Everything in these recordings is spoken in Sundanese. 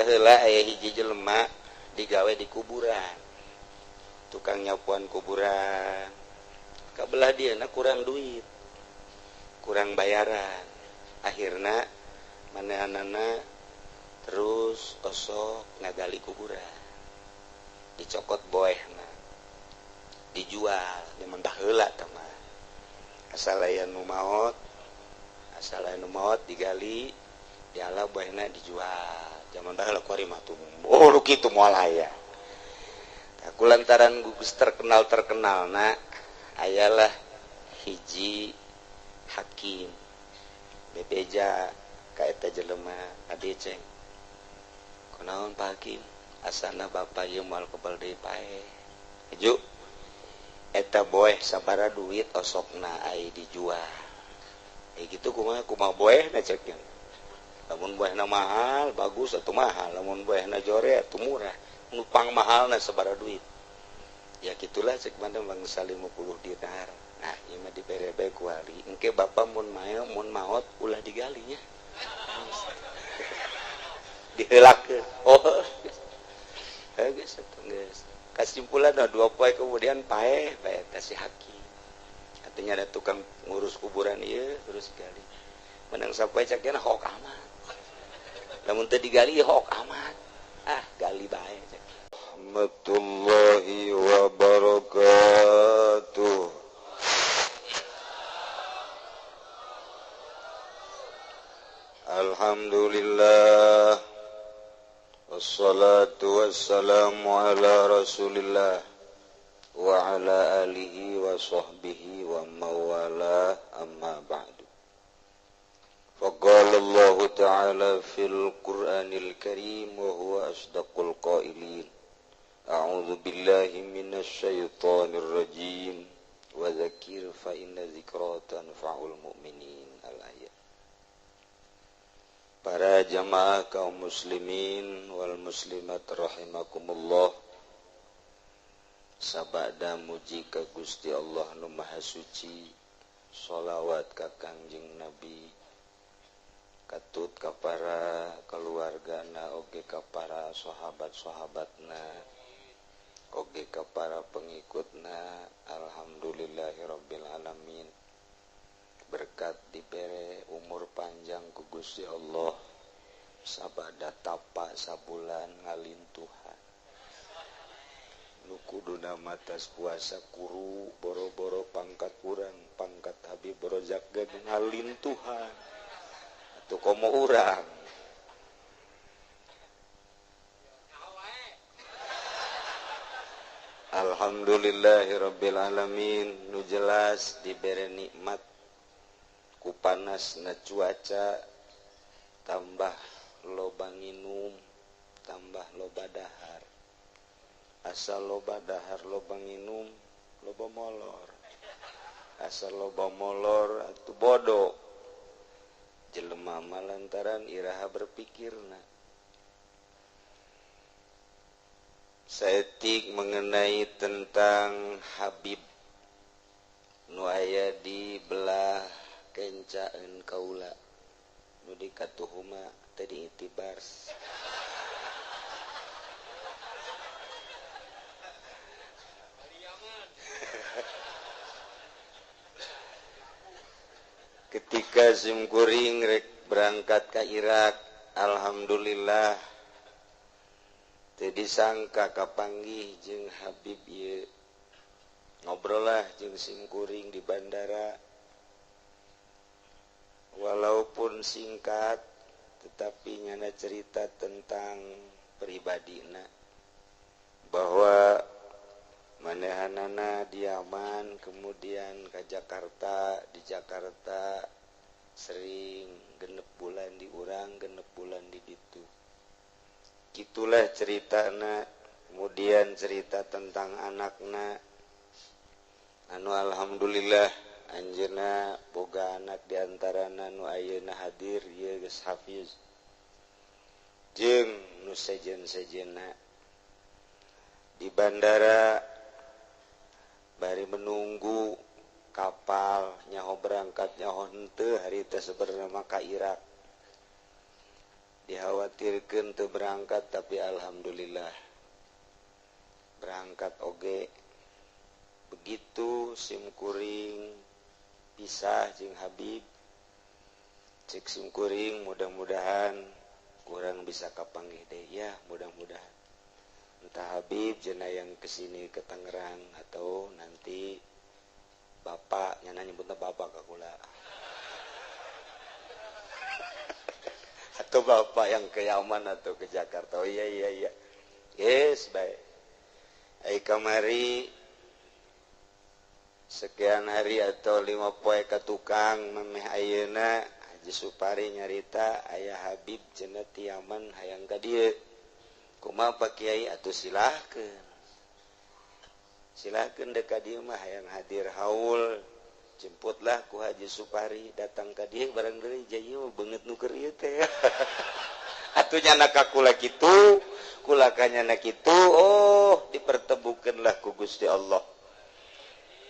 Baheula aya hiji jelema digawe di kuburan, tukang nyapuan kuburan. Kabelah dieuna kurang duit, kurang bayaran. Akhirna manehanana terus osok ngagali kuburan, dicokot boehna, dijual. Zaman baheula tah mah asal aya nu maot, asal aya nu maot digali, diala boehna dijual. Zaman baheula kuari mah tuh oh nu kitu moal aya. Aku lantaran gugus terkenal-terkenalna ayalah hiji hakim bebeja ka eta jelema, "Adi ceng, kunaon Pak Hakim? Asana bapak ieu moal kebal deui paeh. Ju eta boeh sabara duit osokna ai dijual?" Eh gitu kumaha kumaha boehna cek nya. Lamun boehna mahal bagus atau mahal, lamun boehna jore atau murah, nu pang mahalna sabara duit. Ya gitulah cek mana bangsa 50 dinar. Nah, ieu mah dibere bae ku wali. Engke bapak mun mael mun maot ulah digalinya. Diheulakeun. Oh. Geus atuh geus. Kasimpulan dua poe kemudian paeh bae eta si hakim. Artinya ada tukang ngurus kuburan ieu terus gali. Menang sapoe cek nya hok amat. Lamun teu digali hok amat. Ah, gali bae cek. Warahmatullahi wabarakatuh. Alhamdulillah, wassalatu wassalamu ala rasulillah wa ala alihi wa sahbihi wa mawala, amma ba'du. Faqala Allah ta'ala fil Qur'anil Karim wa huwa asdaqul qailin. A'udzu billahi minasy syaithanir rajim wa dzakir fa inna dzikra tanfa'ul mu'minin. Al-ayat. Para jamaah kaum muslimin wal muslimat rahimakumullah. Sabada muji ka Gusti Allah nu Maha Suci, sholawat ka Kangjeng Nabi, katut ka para keluargana oge ka para sahabat-sahabatna, oge ka para pengikutna. Alhamdulillahirabbil alamin. Berkat dibere umur panjang ku Gusti Allah, sabada tapa sabulan ngalintuhan. Nu kuduna matas puasa kuru boro-boro pangkat urang, pangkat Habib Rozak ge ngalintuhan. Atuh komo urang. Alhamdulillahirabbil alamin. Nu jelas dibere nikmat ku panasna cuaca, tambah loba nginum, tambah loba dahar. Asal loba dahar loba nginum, loba molor. Asal loba molor atuh bodoh. Jelema mah lantaran iraha berpikirna. Saetik mengenai tentang Habib nu aya di belah kencaeun kaula nu dikatuhuma teh diitibar. Ketika simkuring rek berangkat ke Irak, alhamdulillah teu disangka kapanggih jeung Habib ieu. Ngobrol lah jeung simkuring di bandara. Walaupun singkat tetapi nyana cerita tentang pribadina, bahwa manehanana diaman kemudian ke Jakarta, di Jakarta sering genep bulan di urang, genep bulan di ditu. Gitulah ceritana. Kemudian cerita tentang anakna anu alhamdulillah anjeunna boga anak diantarana nu ayeuna hadir ieu geus hafiz jeung nu sejen-sejenna. Di bandara bari menunggu kapal nyaho berangkat nyaho henteu hari teh sebenarna ka Irak. Dikhawatirkeun teu berangkat tapi alhamdulillah berangkat oge. Begitu simkuring pisah jeung Habib, cek simkuring mudah-mudahan kurang bisa kapanggih deui ya, mudah-mudahan entah Habib cenah yang kesini ke Tangerang atau nanti bapak nyana nyebutna bapak ka kula atau bapak yang ke Yaman atau ke Jakarta. Oh iya iya iya, yes baik. Ai kamari sekian hari atau 5 poe ka tukang memeh ayeuna Haji Supari nyarita aya Habib cenah ti Yaman hayang ka dieu. Kumaha Pak Kiai atuh silahkeun. Silahkeun deuk ka dieu mah hayang hadir haul. Jemputlah ku Haji Supari datang ka dieu barang deui jaya beungeut nu keur ieu teh. Atuh nyana ka kula kitu, kula ka nyana kitu, oh dipertemukeunlah ku Gusti Allah.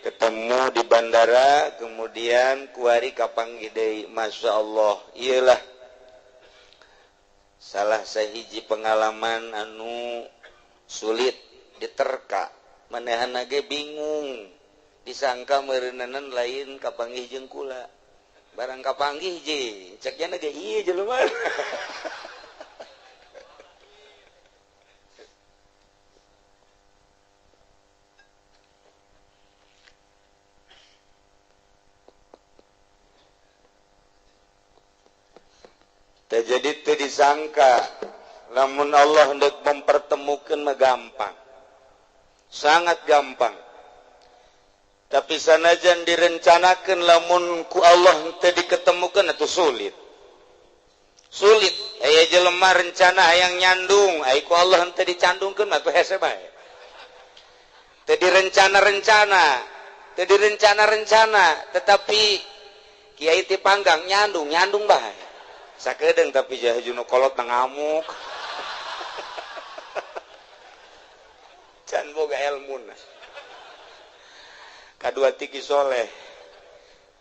Ketemu di bandara, kemudian kuari kapanggih deui, Masya Allah. Iyalah salah sahiji pengalaman anu sulit diterka, manehna ge bingung. Disangka meureunanan lain kapanggih jeung kula. Barang kapanggih je, cek nya ge ieu jelema. Teh jadi teu disangka lamun Allah hendak mempertemukan mah gampang. Sangat gampang. Tapi sanajan direncanakan lamun ku Allah teu diketemukeun atuh sulit. Sulit. Aya jelema rencana hayang nyandung, ai ku Allah teu dicandungkeun atuh hese bae. Teu direncana-rencana, teu direncana-rencana, tetapi kiai ti panggang nyandung, nyandung bae. Sakedeung tapi jaha nu kolot ngamuk. Can boga elmuna. Kadua ti Ki Soleh.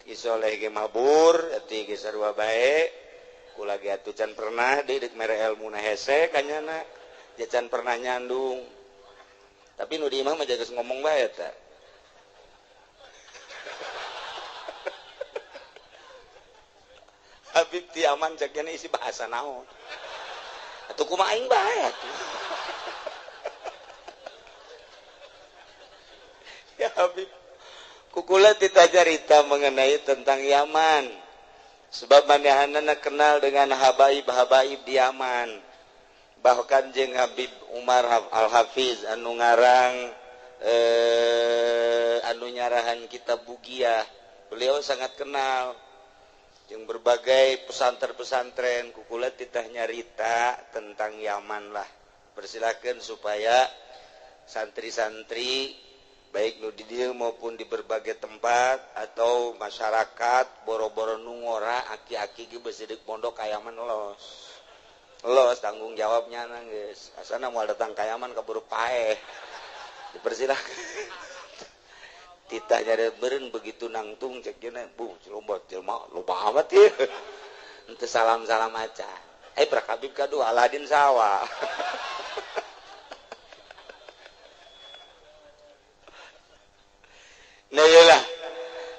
Ki Soleh ge mabur, atuh ge sarua bae. Kula ge atuh can pernah deui deuk mere elmuna hese kanyana. Ja can pernah nyandung. Tapi nu di imah mah geus ngomong bae eta. Habib ti aman cek nya isi bahasa naon. Atuh kumaha aing bae atuh. Ya Habib, kukula tita carita mengenai tentang Yaman. Sebab manehanana kenal dengan habaib-habaib di Yaman. Bahkan jeung Habib Umar Al-Hafiz anu ngarang anu nyarahan kitab Bugiyah. Beliau sangat kenal jeung berbagai pesantren-pesantren. Kukula titah nyarita tentang Yaman lah. Persilakan supaya santri-santri baik nu di dieu maupun di berbagai tempat atau masyarakat boro-boro nu ngora aki-aki ge beusi deuk pondok ka Yaman los. Los tanggung jawabnya nang geus. Asana moal datang ka Yaman kaburu paeh. Dipersilakan. Titah nyari beureun begitu nangtung cek cenah, bu lomba jelema loba amat ieu. Henteu salam-salam aca. Prak Habib kadua Aladin sawa. Nah iyalah,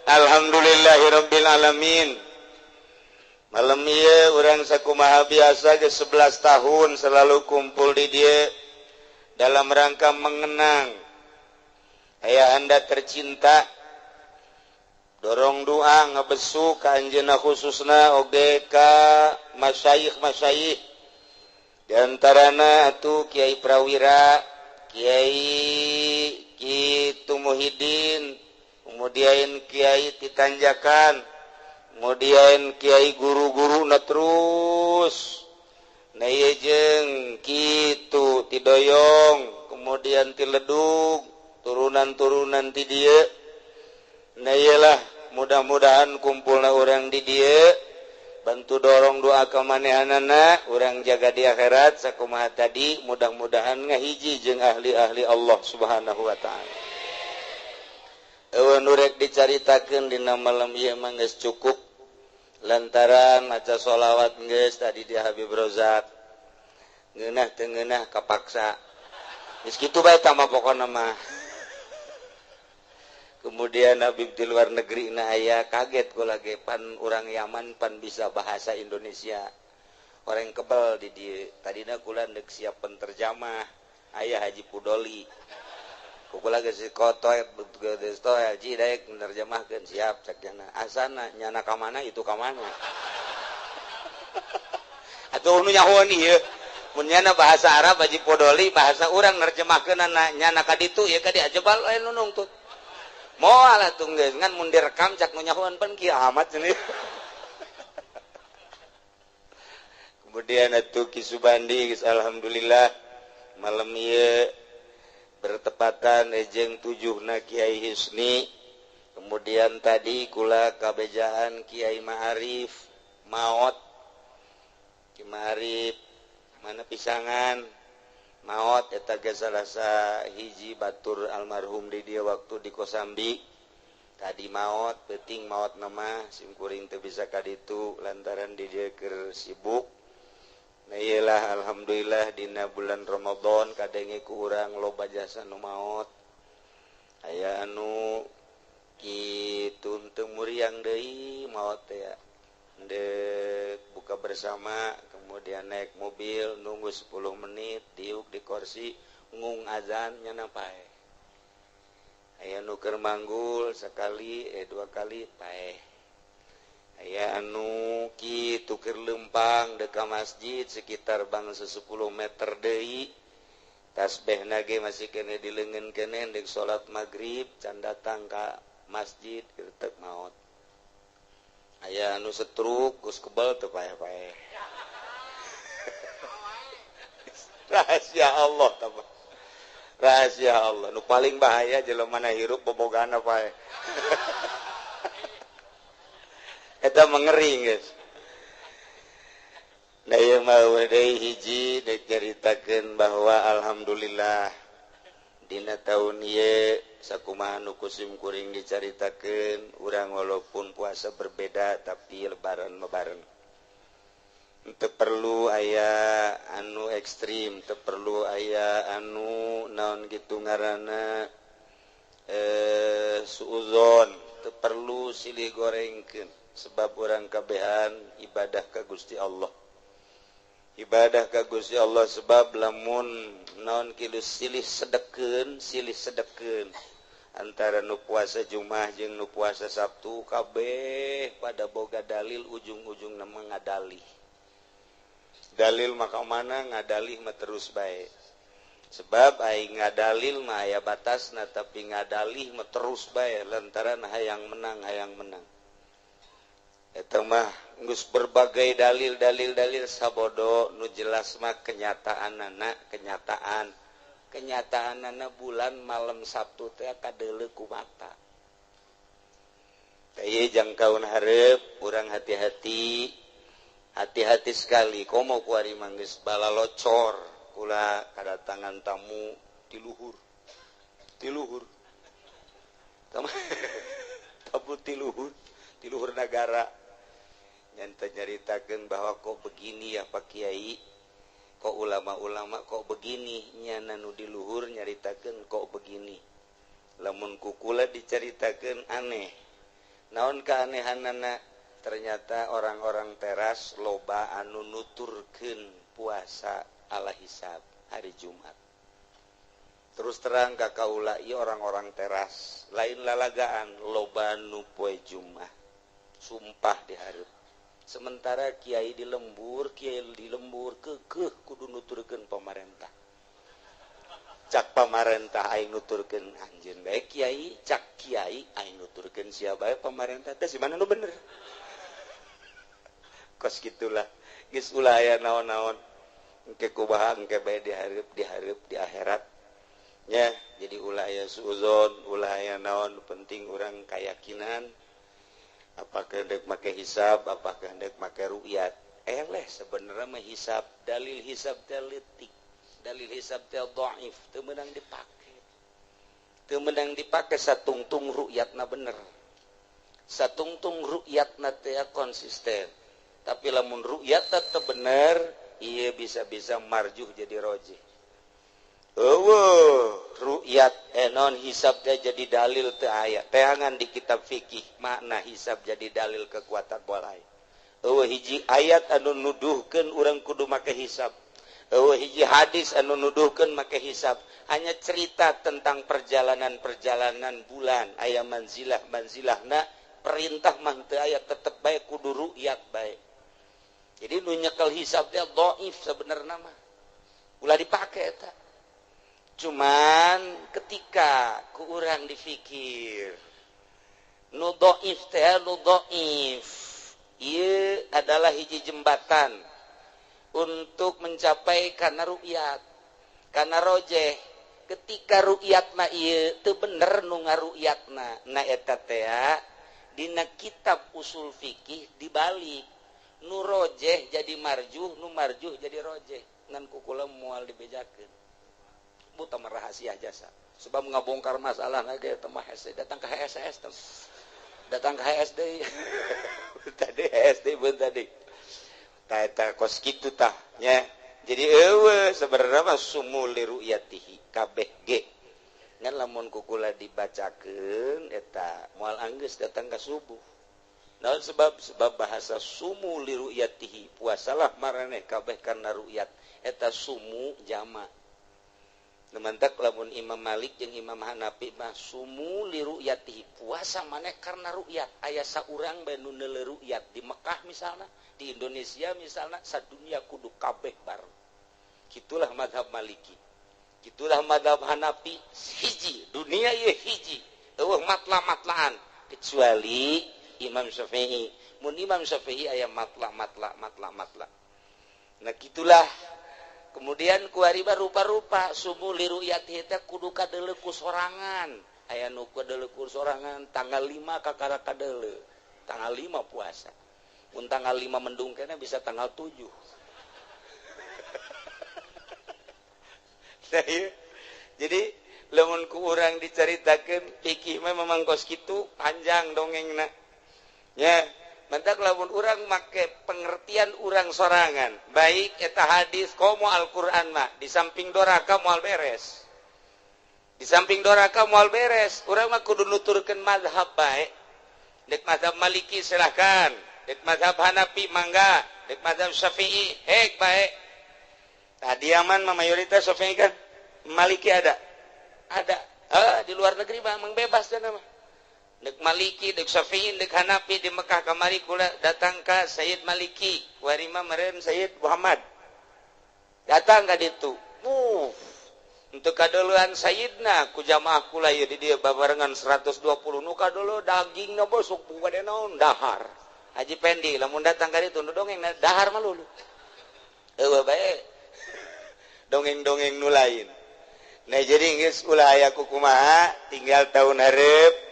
alhamdulillahirabbil alamin. Malam ieu urang sakumaha biasa geus 11 tahun selalu kumpul di dieu dalam rangka mengenang ayah anda tercinta. Dorong doa ngebesu ka anjeunna khususna oge ka masyayikh-masyayikh. Di antarana atuh Kiai Prawira, Kiai Kitu Muhyiddin, kemudian Kiai Titanjakan, kemudian Kiai guru-guru na terus na ieu jeung kitu Tidoyong, kemudian Tiledug, turunan-turunan ti dieu. Nah iyalah, mudah-mudahan kumpulna urang di dieu, bantu dorong doa ka manehanana, urang jaga di akhirat sakumaha tadi, mudah-mudahan ngahiji jeung ahli-ahli Allah Subhanahu wa taala. Eueuh nu rek dicaritakeun dina malam ieu mah geus cukup. Lantaran maca sholawat geus tadi di Habib Rozak ngeunah teu ngeunah kapaksa. Geus kitu bae tah mah pokona mah. Kemudian Habib di luar negeri na aya kaget kula ge, pan urang Yaman pan bisa bahasa Indonesia. Orang kebal di dieu. Tadina kula deuk siap penterjemah aya Haji Pudoli. Kula geus kotoy geus toy haji daek nerjemahkeun siap cek nyana. Asana nyana ka mana itu ka mana. Atuh nu nyahoan ieu. Mun nyana bahasa Arab Haji Pudoli bahasa urang nerjemahkeunana nyana ka ditu ieu ka dieu jebal aya nu nungtut. Moal atuh geus ngan mun direkam cak nu nyahoan pan kieu amat cenah. Kemudian atuh Ki Subandi geus alhamdulillah malam ieu bertepatan ejeng 7 na Kiai Husni. Kemudian tadi kula kabejaan Kiai Ma'arif maot. Ki Ma'arif mana pisangan maot eta ge salasa hiji batur almarhum di dia waktu di Kosambi. Tadi maot peuting maot nama simkuring teu bisa ka ditu lantaran di dia keur sibuk. Nah iyalah alhamdulillah dina bulan Ramadan kadenge ku urang loba jasa nu maot. Aya anu kitu teu muriang deui maot teh ya. Ndek buka bersama kemudian naik mobil nunggu 10 menit diuk di kursi ngung azan nyana paeh. Aya nu keur manggul sekali dua kali paeh. Aya anu kitu keur leumpang deuk ka masjid sekitar bangsa 10 meter deui tasbihna ge masih keneh di leungeun keneh deuk salat magrib can datang ka masjid gertek maot. Aya anu setruk geus kebal teu paeh-paeh. Rahasia Allah tah. Rahasia Allah nu paling bahaya jelema mana hirup bobogana paeh. Eta mengeri guys. Nah ieu mah deui hiji deuk nyaritakeun bahwa alhamdulillah dina taun ieu sakumaha nu ku sim kuring dicaritakeun urang walaupun puasa berbeda tapi lebaran mah bareng. Teu perlu aya anu ekstrim, teu perlu aya anu naon kitu ngaranna suuzon, teu perlu silih gorengkeun. Sebab orang kabehan ibadah ka Gusti Allah. Ibadah ka Gusti Allah sebab lamun naon kilu silih sedekeun antara nu puasa Jumat jeung nu puasa Sabtu kabeh pada boga dalil ujung-ujungna mah ngadalih. Dalil maka mana ngadalih mah terus bae. Sebab aing ngadalil mah aya batasna tapi ngadalih mah terus bae lantaran hayang menang hayang menang. Eta mah geus berbagai dalil-dalil-dalil sabodo nu jelas mah kenyataanana kenyataanana bulan malam Sabtu teh kadeuleu ku mata. Teh ieu jangkaun hareup urang hati-hati hati-hati sekali komo kuari mah geus balalocor kula kadatangan tamu ti luhur tamu ti luhur nagara. Nyanta nyaritakeun bahwa kok begini ya Pak Kiai, kok ulama-ulama kok begini, nyana nu di luhur nyaritakeun kok begini. Lamun kukula dicaritakeun aneh. Naon keanehanana? Ternyata orang-orang teras loba anu nuturkeun puasa ala hisab hari Jumat. Terus terang ka kaula ieu orang-orang teras lain lalagaan loba nu poe Jumat. Sumpah dihareup. Sementara kiai di lembur kekeh kudu nuturkeun pamarentah. Cak pamarentah aing nuturkeun anjeun bae kiai, cak kiai aing nuturkeun sia bae pamarentah teh si mana nu bener. Kos gitulah. Geus ulah aya naon-naon. Engke kumaha engke bae dihareup di akhirat. Ya, jadi ulah aya suuzon, ulah aya naon, penting urang kayakinan. Apakah hendak make hisab, apakah hendak make ru'yat. Eleh sebenarnya mah hisab, dalil hisab teh leutik, dalil hisab teh dhaif, teu meunang dipake. Teu meunang dipake satungtung ru'yatna bener. Satungtung rukyatna teh konsisten. Tapi lamun rukyat teu bener, ieu bisa-bisa marjuh jadi rojih. Eueuh, rukyat non hisab teh jadi dalil teu aya. Teangan di kitab fikih makna hisab jadi dalil kekuatan bolai. Eueuh hiji ayat anu nuduhkeun urang kudu make hisab. Eueuh hiji hadis anu nuduhkeun make hisab. Hanya cerita tentang perjalanan-perjalanan bulan, aya manzilah-manzilahna, perintah mah teu aya, tetep bae kudu rukyat bae. Jadi nu nyekel hisab teh dhaif sebenarna mah. Ulah dipake eta. Cuman ketika ku urang difikir nu dhaif teh nu dhaif ieu adalah hiji jembatan untuk mencapai kana rukyat, kana rojeh. Ketika rukyatna ieu teu bener nu ngarukyatna, na eta teh dina kitab usul fikih dibalik, nu rojeh jadi marjuh, nu marjuh jadi rojeh. Ngan ku kula moal dibejakeun. Buta mah rahasia jasa. Sebab ngabongkar masalah ge teh mah hese datang ke HSS teh. Datang ke HSD. Tadi HSD beun tadi. Tah eta kos kitu tah nya. Jadi eueuh sebenarnya mah sumu li ru'yatihi kabeh ge. Ngan lamun ku kula dibacakeun eta moal anggeus datang ka subuh. Naon sebab? Sebab bahasa sumu li ru'yatihi, puasalah maraneh kabeh karena ru'yat. Eta sumu jama. Nemantak lamun Imam Malik jeung Imam Hanafi mah sumu li ru'yatihi, puasa maneh karena ru'yat. Aya saurang bae nu neuleuh ru'yat di Mekah misalna, di Indonesia misalna, sadunia kudu kabeh bareng. Kitulah mazhab Maliki. Kitulah mazhab Hanafi, hiji, dunia ieu hiji. Eueuh matla-matlaan kecuali Imam Syafi'i. Mun Imam Syafi'i aya matla-matla matla-matla. Nah kitulah. Kemudian kuari rupa-rupa sumu li ru'yatihi teh kudu kadeuleu ku sorangan. Aya nu kadeuleu ku sorangan tanggal 5 kakara kadeuleu. Tanggal 5 puasa. Mun tanggal 5 mendung kena bisa tanggal 7. Nah, iya. Jadi lamun ku urang dicaritakeun fikih mah memang kos kitu panjang dongengna. Ya, mantak lamun urang make pengertian urang sorangan, baik eta hadis komo Al-Qur'an mah di samping doraka moal beres. Di samping doraka moal beres, urang mah kudu nuturkeun mazhab bae. Dek mazhab Maliki silahkan, dek mazhab Hanafi mangga, dek mazhab Syafi'i hek bae. Tadi aman mah mayoritas Syafi'i kan, Maliki ada. Ada. Di luar negeri mah emang bebas dan mah. Dek Maliki, dek Syafi'i, dek Hanafi di Mekah kamari kula datang ka Sayyid Maliki, warima meureun Sayyid Muhammad. Datang ka ditu. Untuk kadeulean Sayyidna ku jamaah kula ieu di dieu babarengan 120 nu kadeuleu dagingna bosok bade naon dahar. Haji Pendi lamun datang ka ditu nu dongeng dahar mah lulu. Eueuh bae. Dongeng-dongeng nu lain. Nah jadi geus ulah aya kukumaha tinggal tahun hareup.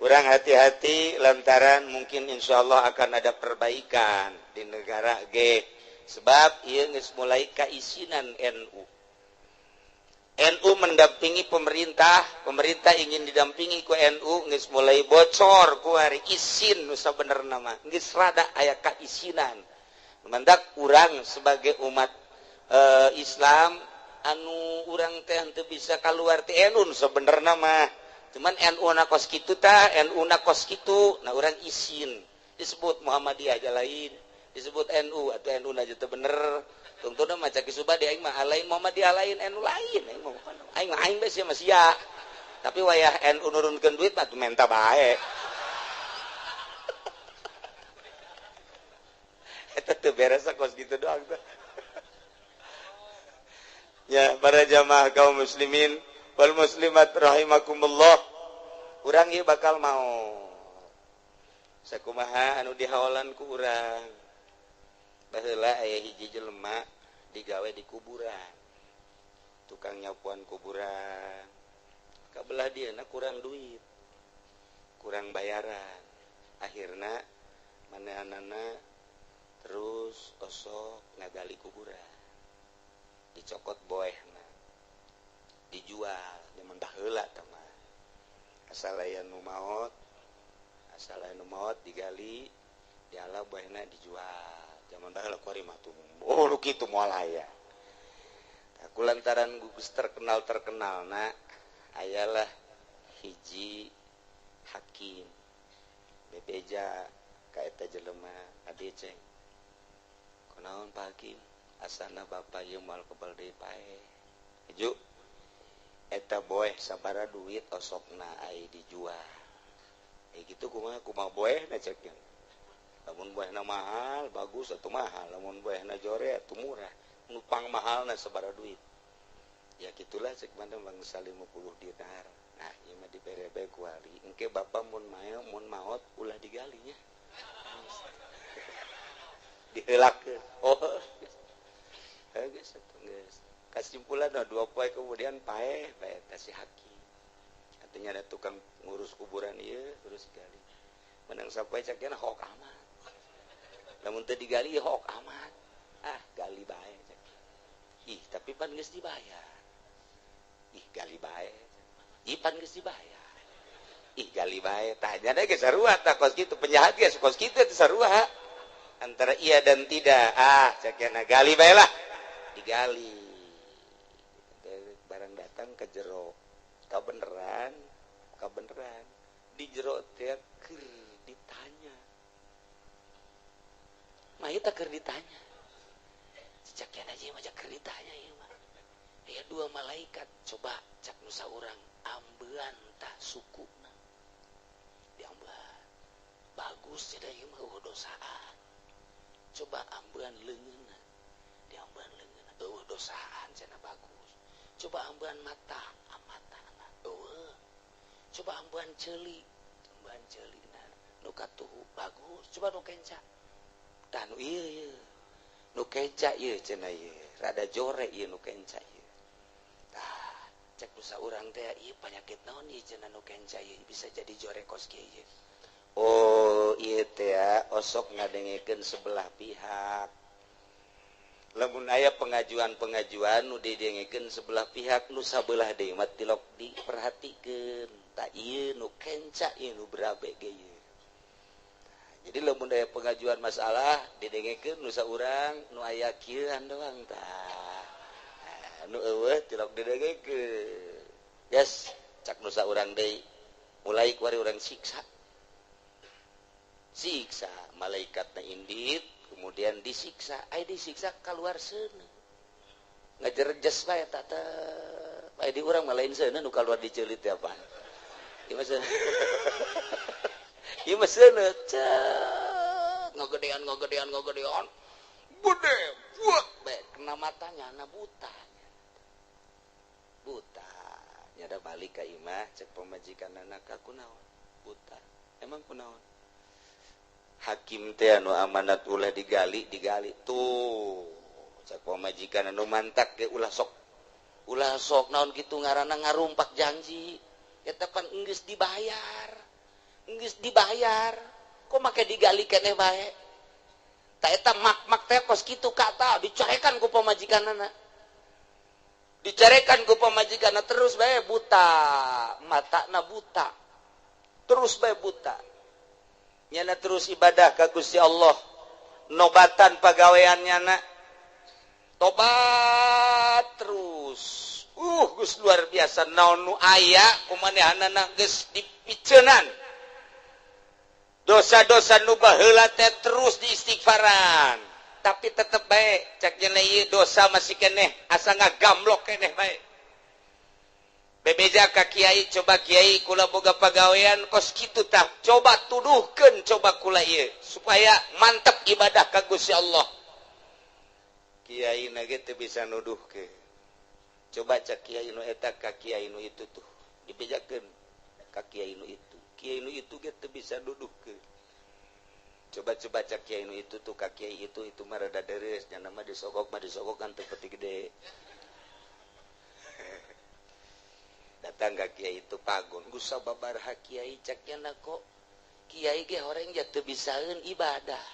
Urang hati-hati lantaran mungkin insyaallah akan ada perbaikan di negara ge. Sebab ieu geus mulai kaisinan NU. NU mendampingi pemerintah, pemerintah ingin didampingi ku NU geus mulai bocor ku hari isin nu sabenerna mah. Geus rada aya kaisinan. Mandak urang sebagai umat Islam anu urang teh henteu bisa kaluar ti NU sebenarna mah. Cuman NU na kos kitu tah, NU na kos kitu, nah urang isin disebut Muhammadiyah aja lain, disebut NU atau NU na teu bener. Tungtuna mah cak subadi aing mah lain Muhammadiyah lain, NU lain, aing mah aing mah aing bae sia mah sia. Tapi wayah NU nurunkeun duit mah menta bae. Eta teu beres kos kitu doang tah. Ya, para jamaah kaum muslimin wal muslimat rahimakumullah. Urang ieu bakal mau sakumaha anu dihaolan ku urang. Baheula aya hiji jelema digawe di kuburan. Tukang nyapuan kuburan. Kabelah dieuna kurang duit. Kurang bayaran. Akhirna manehanana terus osok ngagali kuburan. Dicokot boehna. Dijual, zaman baheula tah mah. Asal aya nu maot, Asal anu maot digali, diala boehna dijual. Zaman baheula kuari mah tuh. Oh, lu kitu moal aya. Aku lantaran gugus terkenal na ayalah hiji hakim bebeja ka eta jelema, "Adi ceng." "Kunaon, Pak Hakim?" "Asana bapak ieu moal kebal deui paeh. Ju eta boeh sabara duit osokna ai dijual?" "Eh, gitu kumaha kumaha boehna?" Cek. "Lamun boehna mahal bagus atau mahal, lamun boehna jore atau murah. Nu pang mahalna sabara duit?" "Ya gitulah," cek mana, "bangsa 50 dinar." "Nah, ieu mah dibere bae ku wali. Engke bapak mun mael mun maot ulah digalinya, diheulakeun." Oh, geus atuh, geus. Kesimpulan, 2 poe kemudian paeh bae eta si hakim. Artinya ada tukang ngurus kuburan ieu terus gali. Menang sampai cak hok amat. Lamun teu digali hok amat. Ah, gali bae cek. "Ih, tapi pan geus dibayar." "Ih, gali bae." "Ih, pan geus dibayar." "Ih, gali bae." Tah, nya ge sarua tah kos kitu penjahat ge kos kitu teh sarua. Antara iya dan tidak. Ah, cek gali bae lah. Digali. Barang datang ke jero. Kabeneran, kabeneran. Di jero teh keur ditanya. Mayit teh keur ditanya. Cek aja mah keur ditanya ieu mah. Aya dua malaikat, coba cak nu saurang, "Ambean tah sukuna." Diambean. "Bagus cenah ieu mah, euweuh dosaan. Coba ambean leungeunna." Diambean leungeunna, "Euweuh dosaan cenah, bagus. Coba ambean mata, matana euweuh. Coba ambean ceuli, ambean ceulina nu katuhu bagus. Coba nu kenca." "Tah, nu ieu ieu. Nu kenca ieu cenah ieu, rada jore ieu nu kenca ieu." Tah, cek nu saurang teh, "Ieu penyakit naon ieu cenah nu kenca ieu bisa jadi jore kos kieu ieu?" "Oh, ieu teh osok ngadengekeun sebelah pihak. Lamun aya pengajuan-pengajuan nu didengekeun sebelah pihak, nu sabelah deui mah tilok diperhatikeun. Tah, ieu nu kenca ieu nu berabe ge ieu." Jadi lamun aya pengajuan masalah didengekeun nu saurang, nu aya kieuan doang tah. Nu euweuh tilok didengekeun. Yes, cak nu saurang deui, mulai kuari urang siksa. Siksa malaikatna indit, kemudian disiksa, ai disiksa keluar seuneu. Ngajerjes bae eta teh. Bae di urang mah lain seuneu nu kaluar di ceulit teh apaan. Ieu mah seuneu. Ieu mah seuneu cek ngagedean ngagedean ngagedean. Gede, buat bae kena matanya na buta. Buta. Nyada balik ka imah, cek pamajikan anak, "Kunaon buta?" "Emang kunaon?" "Hakim teh anu amanat ulah digali, digali tuh." Cek pamajikan, "Anu mantak ge ulah sok, ulah sok naon kitu ngaranna ngarumpak janji. Eta pan enggeus dibayar, enggeus dibayar, kok make digali keneh bae?" Ta eta mak-mak teh kos kitu kata dicarekan ku pamajikanana, dicarekan ku pamajikanna, terus bae buta, matana buta terus bae buta. Nyana terus ibadah ka Gusti Allah, nobatan pagawean nyana, tobat terus. Geus luar biasa, naon nu aya kumanehanana geus dipiceunan. Dosa-dosa nu baheula teh terus diistighfaran, tapi tetep bae cek nya ieu dosa masih keneh, asa ngagamblok keneh bae. Bebeja ka kiai, "Coba kiai, kula boga pagawean kos kitu tah, coba tuduhkeun coba kula ieu supaya mantep ibadah ka Gusti Allah." Kiai na ge teu bisa nuduhkeun. Coba cek kiai nu eta ka kiai nu itu tuh, dibejakeun ka kiai nu itu, kiai nu itu ge teu bisa nuduhkeun. Coba-coba cek kiai nu itu tuh ka kiai itu mah rada deres nya, mah disogok mah disogok kan teu peti gede. Datang ka kiai itu pagon, "Geus sababaraha kiai," cek nya, "kok kiai ge horeng ja teu bisaeun ibadah.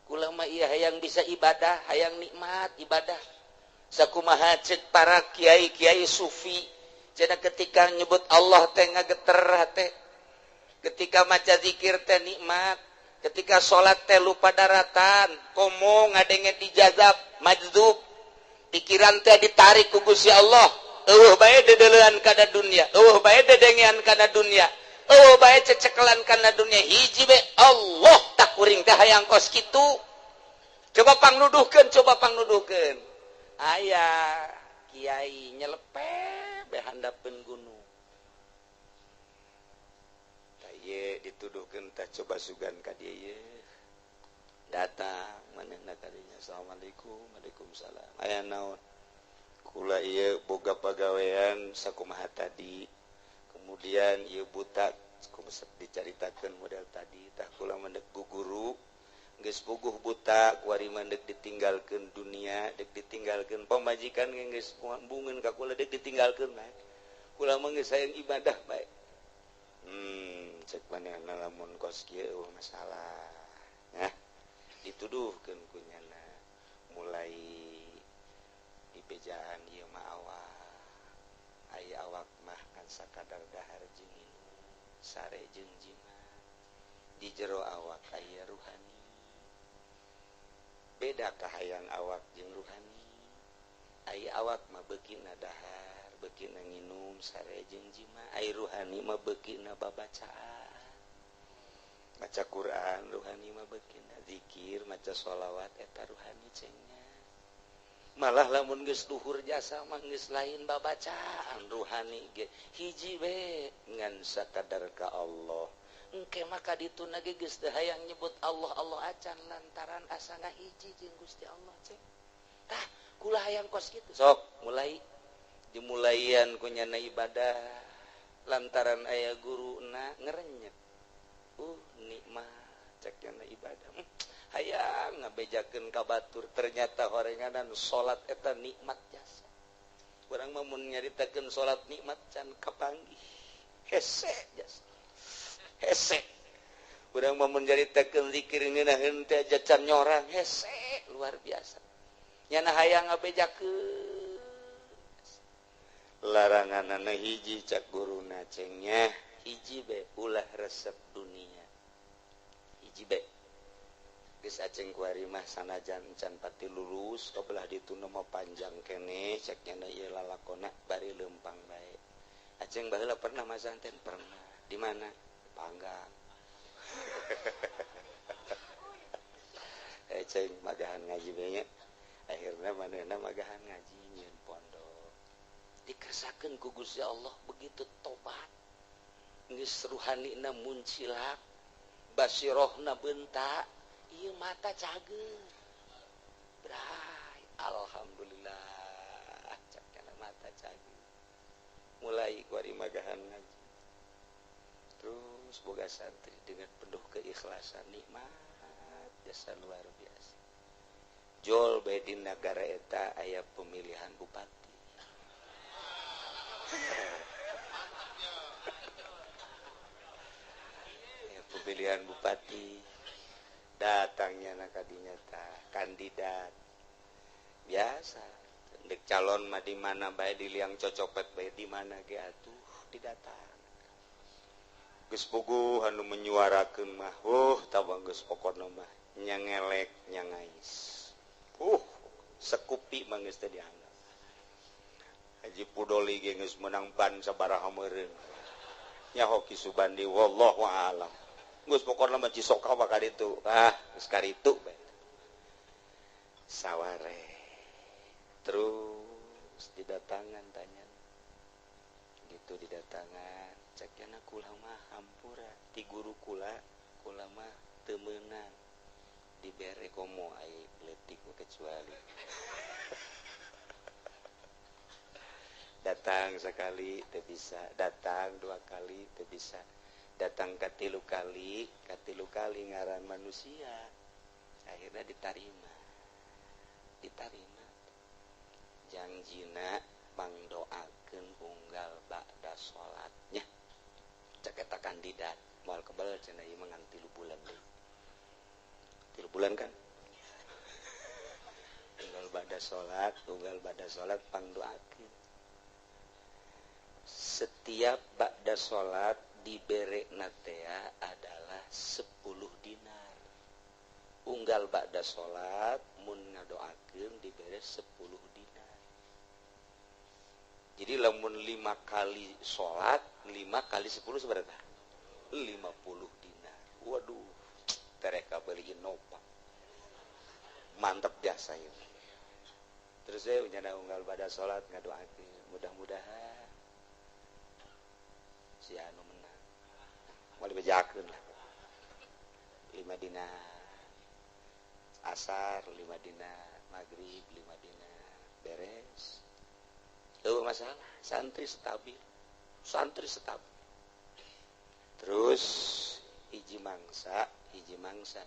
Kula mah ieu hayang bisa ibadah, hayang nikmat ibadah. Sakumaha cek para kiai-kiai sufi cenah, ketika nyebut Allah teh ngageter hate, Ketika maca zikir teh nikmat, ketika salat teh lupa daratan, komo ngadenge dijazab, majzub, pikiran teh ditarik ku Gusti Allah. Eueuh bae dedeulean kana dunia, eueuh bae dedengean kana dunia, eueuh bae cecekelan kana dunia, hiji bae Allah tak kuring teh hayang kos kitu. Coba pangnuduhkeun, coba pangnuduhkeun. Aya kiai nyelepe be handapeun gunung. Ye dituduhkeun tah coba sugan ka dieu ye. Datang manehna ka dinya, assalamualaikum, waalaikumsalam. Aya naon? Kula ieu boga pagawean sakumaha tadi. Kemudian ieu buta kumaha dicaritakeun model tadi tah kula mendek guru geus puguh buta kuari mendek ditinggalkeun dunia, dek ditinggalkeun pamajikan geus bungeun ka kula dek ditinggalkeun bae. Kula mah geus hayang ibadah bae. Cek manehna lamun kos kieu masalah. Nah, dituduhkeun ku nyana mulai dibejaan ieu mah awak. Aya awak mah kan sakadar dahar jeung minum, sare jeung jima. Di jero awak aya ruhani. Beda kahayang awak jeung ruhani. Aya awak mah beukina dahar, beukina nginum, sare jeung jima. Ai ruhani mah beukina babacaan. Maca Quran ruhani mah beukina zikir, maca sholawat eta ruhani cengnya. Malah lamun geus luhur jasa mah geus lain babacaan ruhani ge hiji we ngan sakadar ka Allah. Engke mah ka dituna ge geus teu hayang nyebut Allah Allah acan lantaran asa ngahiji jeung Gusti Allah ceng. Tah kula hayang kos kitu. Sok mulai dimulaian ku nyana ibadah lantaran aya guruna ngerenyet. Nikmat cek nyana ibadah. Hayang ngabejakeun ka batur ternyata horenganan salat eta nikmat jasa. Urang mah mun nyaritakeun salat nikmat can kapanggih. Hese jasa. Hese. Urang mah mun nyaritakeun zikir ngeunaheun teh aja can nyorang hese luar biasa. Nyana hayang ngabejakeun. Laranganana hiji cak guruna cengnya hiji be ulah resep dunia. Hiji be. Geus aceng kuari mah sanajan can pati lulus kabelah ditu mah panjang keneh cek nyana ieu lalakona bari leumpang bae. Aceng baheula pernah masanten pernah. Di mana? Panggang. Aceng magahan ngaji bae nya. Akhirna manehna magahan ngaji nyieun pondok. Dikersakeun ku Gusti Allah begitu tobat. Geus ruhanina muncilak, basirohna bentak, ieu mata cager. Bray, alhamdulillah cakana mata cager. Mulai kuari magahan ngaji. Terus boga santri dengan penuh keikhlasan nikmat jasa luar biasa. Jol bae di nagara eta aya pemilihan bupati. Ya, pemilihan bupati datangnya nakadinya ta kandidat biasa dek calon mah di mana bae di liang cocopet bae di mana ge atuh didatang. Geus puguh anu menyuarakeun mah tabang geus pokona mah nyangelek nyangais. Sekupi mah geus teu dianggap. Haji Pudoli ge geus meunang ban sabaraha meureun. Nyaho Ki Subandi wallahu a'lam. Geus pokona mah Cisoka mah kaditu. Ah, geus karitu bae. Saware. Terus didatangan tanya. Gitu didatangan, cek nya kula mah hampura ti guru kula, kula mah teu meunang. Dibere komo ai leutik kecuali. Datang sekali teu bisa, datang dua kali teu bisa, datang katilu kali ngaran manusia. Akhirnya ditarima. Ditarima. Jangjina pangdoakeun unggal ba'da salatnya. Cek eta kandidat moal kebel cenah ieu mah ngan 3 bulan deui. 3 bulan kan? Unggal ba'da salat pangdoakeun. Setiap ba'da salat dibere natea adalah 10 dinar. Unggal ba'da salat mun ngadoakeun dibere 10 dinar. Jadi lamun 5 kali salat, 5 kali 10 seberapa? 50 dinar. Waduh, tereka beli Innova. Mantap biasa ini. Terus saya nyana unggal ba'da salat ngadoakeun, mudah-mudahan si anu menang. Moal dibejakeun lah. 5 dinar. Asar 5 dinar, maghrib 5 dinar, beres. Eueuh masalah, santri stabil. Santri stabil. Terus hiji mangsa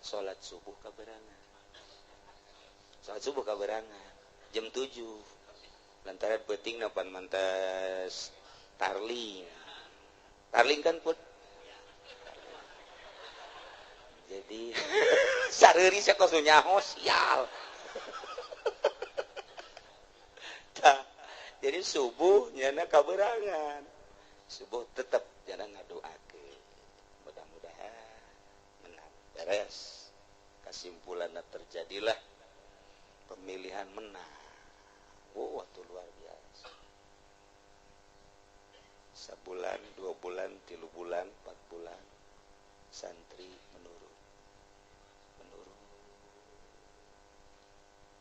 salat subuh kaberangan. Salat subuh kaberangan jam 7. Lantaran peuting napan mantas tarling. Tarling kan put. Jadi sareuri sia kos nyaho sial. Tah, jadi subuh nyana kaberangan. Subuh tetep nyana ngadoakeun. Mudah-mudahan menang. Beres. Kesimpulanna terjadilah pemilihan menang. Wow, waktu luar biasa. Sebulan, 2 bulan, 3 bulan, 4 bulan santri menurun.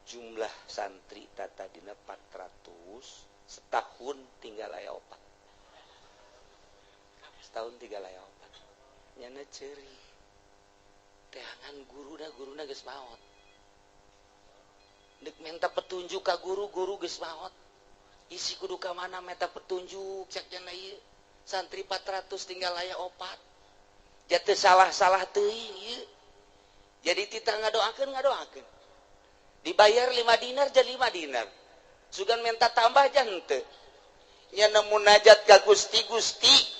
Jumlah santri tata dina 400, setahun tinggal aya 4. Setahun tinggal aya 4. Nyana ceuri. Teangan guruna geus maot. Deuk menta petunjuk ka guru, guru geus maot. Isi kudu ka mana menta petunjuk cek jana ieu. Santri 400 tinggal aya 4. Jatuh salah-salah teuing ieu. Jadi titah ngadoakeun. Dibayar 5 dinar jadi 5 dinar. Sugan minta tambah aja henteu. Nya munajat ka Gusti, Gusti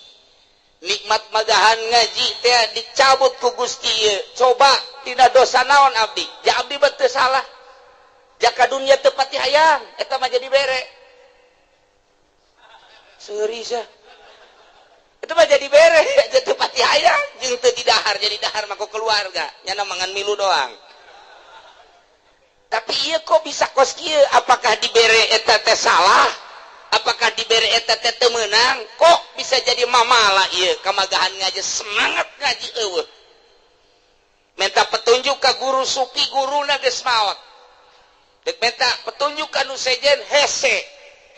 nikmat magahan ngaji teh dicabut ku Gusti ieu. Coba tina dosa naon abdi? Ja abdi mah teu salah. Jaka dunia teu pati hayang, eta mah jadi bere. Seuri sia. Itu mah jadi bere, teu pati hayang jeung teu didahar, jadi dahar mah ku keluarga. Nyana mangan milu doang. Tapi iya kok bisa kos kieu? Apakah dibere eta teh salah? Apakah dibere eta teh teu meunang? Kok bisa jadi mamala ieu kamagahan ngaji semangat ngaji eueuh. Minta petunjuk ka guru supi, guruna geus maot. Dek minta petunjuk ka nu sejen hese.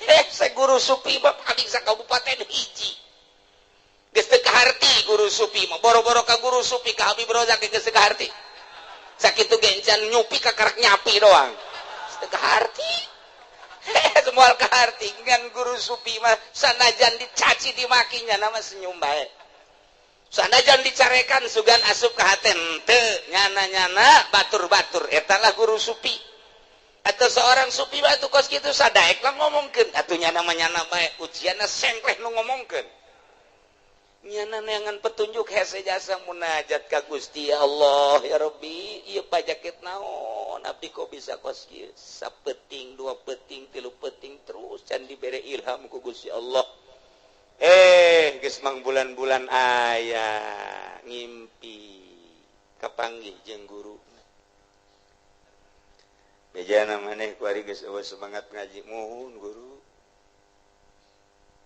Hese guru supi mah paling sakabupaten hiji. Geus teu kaharti guru supi mah, boro-boro ka guru supi ka Habib Rozak geus teu kaharti. Sakitu gencan nyupi kakarak nyapi doang. Teu kaharti. Semua kaharti ngan guru supi mah sanajan dicaci dimaki nya nama senyum bae. Sanajan dicarekan sugan asup ka hate henteu, nyana-nyana batur-batur eta lah guru supi. Atau seorang supi mah atuh kos kitu sadaek lah ngomongkeun atuh nyana mah nyana bae ujianna sengkleh nu ngomongkeun. Nyana neangan petunjuk hese jasa munajat ka Gusti ya Allah ya Rabbi ieu pajakit naon abdi kok bisa kos kieu sapeting 2 peting 3 peting terus can dibere ilham ku Gusti Allah. Geus mang bulan-bulan aya ngimpi kapanggih jeung guru. Bejana maneh kuari geus eueuh semangat ngaji muhun guru.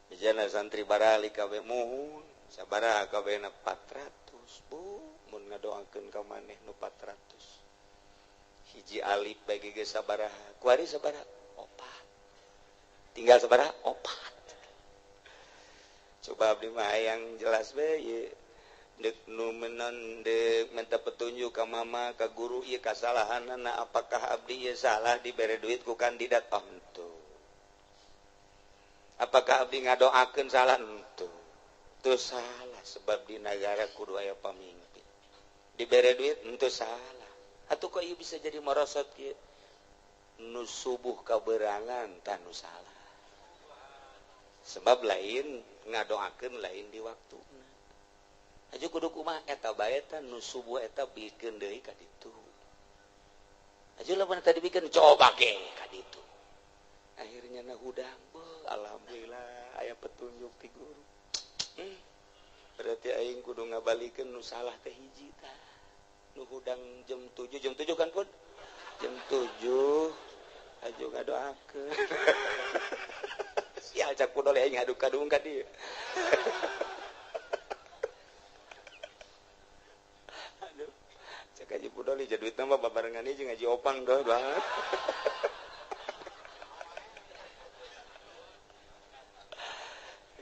Bejana santri barali kabeh muhun. Sabaraha kabehna 400 bu mun ngadoakeun ka maneh nu 400. Hiji alif bagi geus sabaraha kuari sabaraha 4. Tinggal sabaraha 4. Coba abdi mah hayang jelas bae ieu. Deuk nu menon deuk minta petunjuk ka mama ka guru ieu kasalahanana apakah abdi ieu salah dibere duit ku kandidat? Oh henteu. Apakah abdi ngadoakeun salah? Henteu. Itu salah sebab di negara kudu aya pamimpin. Dibere duit henteu salah. Atuh kok ieu bisa jadi merosot kieu? Nu subuh kaberangan tah nu salah. Sebab lain ngadoakeun lain di waktuna. Aju kudu kumaha eta bae tah nu subuh eta bikeun deui ka ditu. Aju lamun tadi bikeun coba ge ka ditu. Akhirnya na hudang, alhamdulillah aya petunjuk ti guru. Berarti aing kudu ngabalikeun nu salah teh hiji tah. Nu hudang jam 7, jam 7 kan pun? Jam 7 aja ngadoakeun. Sial cak pun oleh aing ngadu kadung ka dieu. Aduh. Cak haji pudoli jadi duitna mah babarengan jeung haji opang doh banget.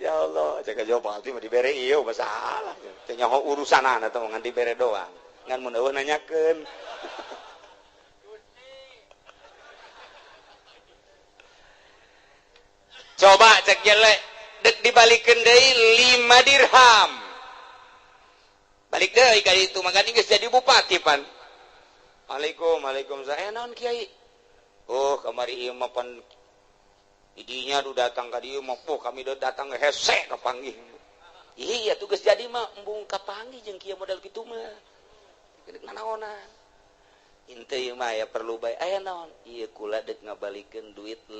Ya Allah, cek haji opang mah dibere ieu masalah. Teu nyaho urusanana teh ngan dibere doang. Ngan mun eueuh nanyakeun. Coba cek jelek dek dibalikeun deui 5 dirham. Balik deui ka ditu mah geus jadi bupati pan. Waalaikum, waalaikumsalam. Naon kiai? Oh, kamari ieu mah pan idinya du datang ka dieu mah poh kami do datang hese kapanggih. Iya tuh geus jadi mah embung kapanggih jeung kieu model kitu mah. Dek nanaonan. Henteu ieu mah aya perlu bae. Aya naon? Ieu kula dek ngabalikeun duit 5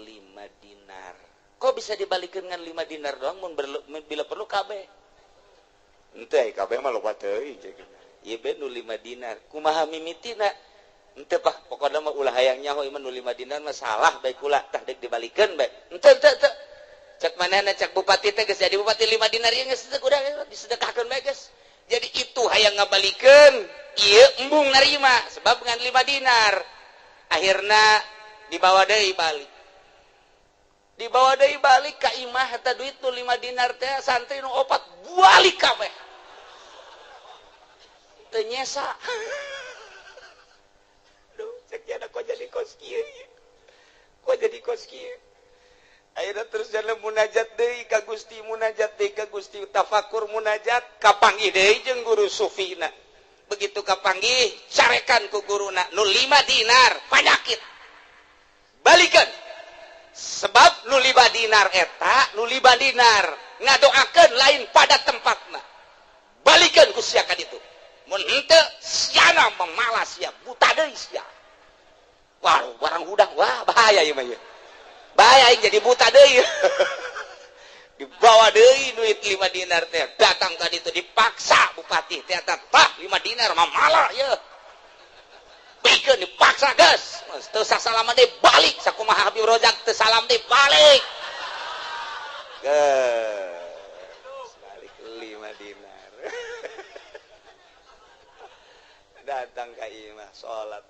dinar. Kok bisa dibalikeun ngan 5 dinar doang mun bila perlu kabeh? Henteu kabeh mah loba teuing cek. Ieu be nu 5 dinar. Kumaha mimitina? Henteu pah pokona mah ulah hayang nyaho ieu mah nu 5 dinar mah salah bae kula tah dek dibalikeun bae. Henteu henteu henteu. Cek manehna cek bupati teh geus jadi bupati 5 dinar ieu geus teu kudu disedekahkeun bae geus. Jadi itu hayang ngabalikeun ieu embung narima sebab ngan 5 dinar. Akhirna dibawa deui balik. Dibawa deui balik ka imah eta duit nu 5 dinar teh santri nu opat balik kabeh. Teu nyesa. Duh, cek jana kok jadi kos kieu. Kok jadi kos kieu. Ayeuna terus jalan munajat deui ka Gusti, munajat deui ka Gusti, tafakur munajat kapanggih deui jeung guru sufina. Begitu kapanggih carekan ku guruna nu 5 dinar panyakit. Balikeun. Sebab nu 5 dinar eta nu 5 dinar ngadoakeun lain pada tempatna. Balikeun ku sia ka ditu. Mun henteu siana memalas sia, buta deui sia. Wah, barang hudang, wah bahaya ieu mah ieu. Bahaya aing jadi buta deui. Dibawa deui duit 5 dinar teh, datang ka ditu dipaksa bupati teh eta tah 5 dinar mamalah ieu. Bikeun dipaksa geus. Teu sasalaman deui balik sakumaha Habib Rozak teu salam deui balik. Geus balik 5 dinar. Datang ka imah salat.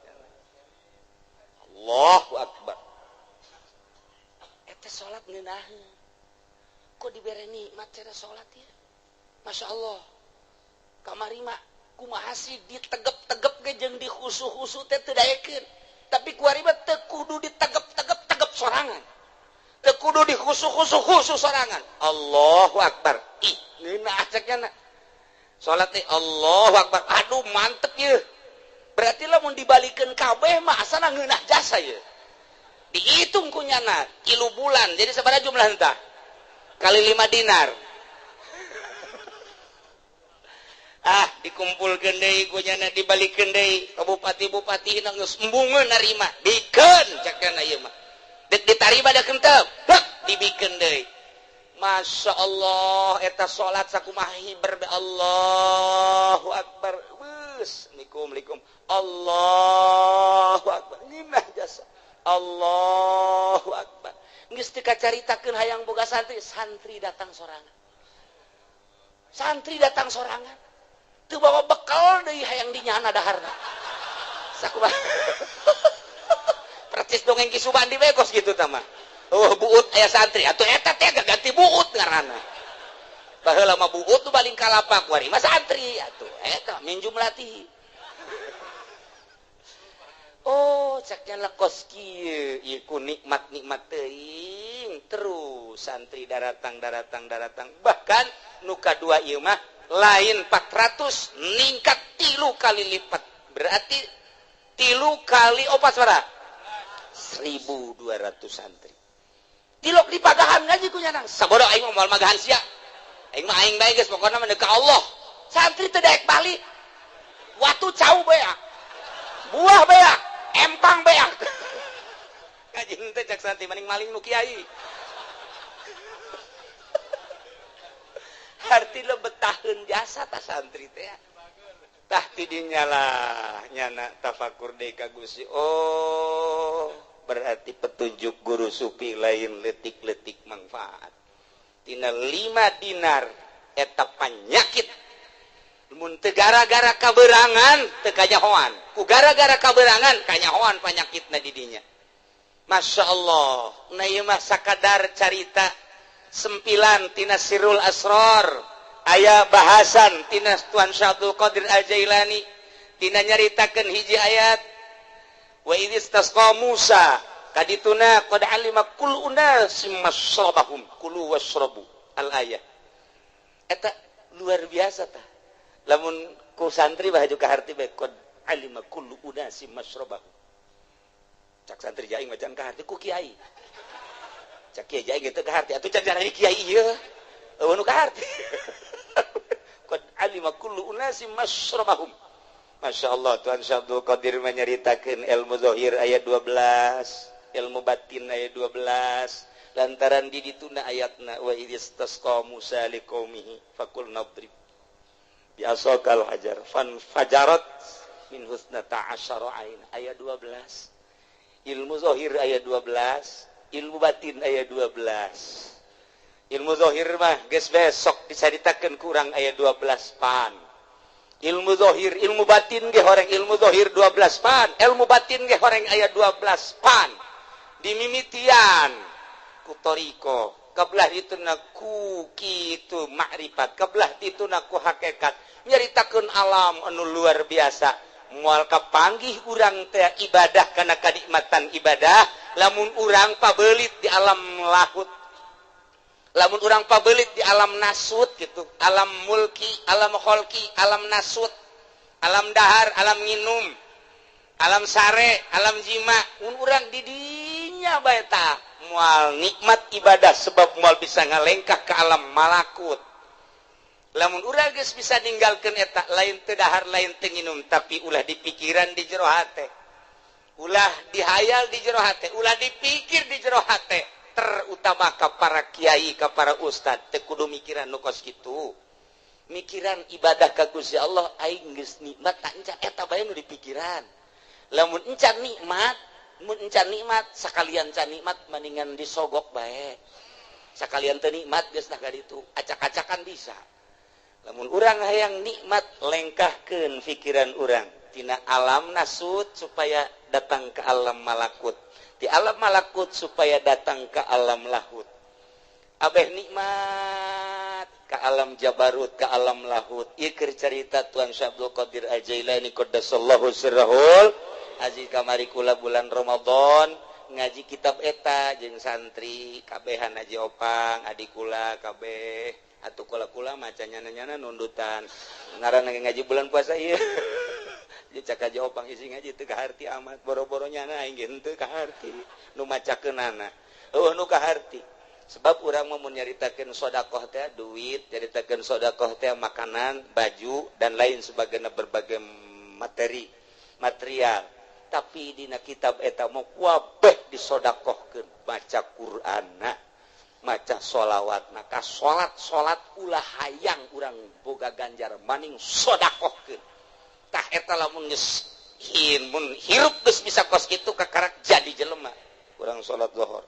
Allahu akbar. Eta salat ngeunaheun. Kok dibere nikmat cara salat ieu? Masya Allah. Kamari mah kumaha sih ditegep-tegep ge jeung dikhusu-khusu teh teu daekeun. Tapi kuari mah teu kudu ditegep-tegep tegep sorangan. Teu kudu dikhusu-khusu khusu sorangan. Allahu akbar. Ih, ngeunah ceknya na. Salat teh Allahu akbar. Aduh mantep ieu. Berarti lamun dibalikeun kabeh mah asana ngeunah jasa ieu. Dihitung ku nyana 3 bulan. Jadi sabaraha jumlah entah? Kali 5 dinar. Ah, dikumpulkeun deui ku nyana dibalikeun deui ka bupati-bupati geus embungeun narima. Bikeun cek nyana ieu mah. Dek ditarima da kenteu. Hek dibikeun deui. Masya Allah eta salat sakumaha hiber be Allahu akbar. Geus Assalamualaikum. Allahu akbar. Ngeunah jasa. Allahu akbar. Geus teu kacaritakeun hayang boga santri, santri datang sorangan. Santri datang sorangan. Teu bawa bekal deui hayang dinyana daharna. Sakumaha. Percis dongeng Ki Subandi we kos kitu tah mah. Oh, buut aya santri atuh eta teh ganti buut ngaranna. Baheula mah buut nu baling kalapa kuari mah santri atuh eta minjum latih. Oh, caknya lekos kieu ieu ku nikmat-nikmat teuing terus santri daratang daratang daratang bahkan nu kadua ieu mah lain 400 ningkat 3 kali lipat berarti 3 kali 4 sabaraha 1200 santri tilok dipagahan ngaji ku nyanang sabodo aing mah moal magahan sia aing mah aing bae geus pokona mah ka Allah santri teu daek balik watu cau beak buah beak empang beak ngaji teh cak santri maning maling nu kiai. Hartina betaheun jasa ta santri teh. Tah tidinya lah nyana tafakur deui ka Gusti. Oh, berarti petunjuk guru sufi lain letik-letik manfaat. Tina 5 dinar eta panyakit. Mun teu gara-gara kaberangan teu kanyahoan. Ku gara-gara kaberangan kanyahoan panyakitna di dinya. Masya Allah, nah ieu mah sakadar carita sempilan tina Sirrul Asror, aya bahasan tina Tuan Syekh Abdul Qadir Al-Jailani tina nyaritakeun hiji ayat wa idz tasqa Musa kadituna qad alima kullu unasim masrabahum kulu wasrabu al ayat. Eta luar biasa tah. Lamun ku santri bahaju ka harti bae qad alima kullu unasim masrabahum. Cak santri jaing macan ka harti ku kiai. Cak kiai jaing teu ka harti atuh cak jarang kiai ieu. Eueuh nu ka harti. Qad alima kullu unasim masrabahum. Masya Allah, Tuhan Syekh Abdul Qadir menyeritakan ilmu zahir ayat 12, ilmu batin ayat 12, lantaran di dituna ayatna wa idz tasqa Musa liqaumihi faqul nadrib bi asaqal hajar fan fajarat min husnata asyara ain ayat 12. Ilmu zahir ayat 12, ilmu batin ayat 12. Ilmu zahir mah geus besok dicaritakeun kurang ayat 12 pan. Ilmu zahir, ilmu batin ge horeng ilmu zahir 12 pan, ilmu batin ge horeng ayat 12 pan. Dimimitian ku toriko, kebelah dituna ku kitu makrifat, kebelah dituna ku hakikat, nyaritakeun alam anu luar biasa. Moal kapanggih urang teh ibadah kana kanikmatan ibadah, lamun urang pabelit di alam lahut. Lamun urang pabelit di alam nasut gitu, alam mulki, alam kholki, alam nasut, alam dahar, alam nginum, alam sare, alam jima, mun urang didinya bae tah moal nikmat ibadah sebab moal bisa ngalengkah ke alam malakut. Lamun urang geus bisa ninggalkeun eta lain teu dahar lain teu nginum, tapi ulah dipikiran di jero hate, ulah dihayal di jero hate, ulah dipikir di jero hate. Terutama ka para kiai, ka para ustad teu kudu mikiran nu kos kitu. Mikiran ibadah ka Gusti Allah aing geus nikmat tak encan eta bae nu dipikiran. Lamun encan nikmat, mun encan nikmat sakalian can nikmat mendingan disogok bae. Sakalian teu nikmat geus tah ka ditu, acak-acakan bisa. Lamun urang hayang nikmat lengkahkeun pikiran urang tina alam nasut supaya datang ke alam malakut. Di alam malakut supaya datang ke alam lahut. Abeh nikmat ke alam jabarut, ke alam lahut. Ieu keur carita Tuan Syekh Abdul Qadir Al-Jailani qaddasallahu sirrahul aziz kamari kula bulan Ramadan ngaji kitab eta jeung santri kabehan Haji Opang adik kula kabeh atuh kula-kula maca nyana-nyana nundutan ngaranna ngaji bulan puasa ieu. Cak Haji Opang isi ngaji teu kaharti amat boro-boro nyana aing ge henteu kaharti nu macakeunana eueuh nu kaharti. Sebab urang mah mun nyaritakeun sedekah teh duit, nyaritakeun sedekah teh makanan, baju dan lain sebagainya berbagai materi, material. Tapi dina kitab eta mah kabeh disodakohkeun, maca Qur'anna, maca sholawatna, ka salat-salat ulah hayang urang boga ganjar maning sodakohkeun. Tah eta lamun geus mun hirup geus bisa kos kitu kakarak jadi jelema. Urang salat zuhur,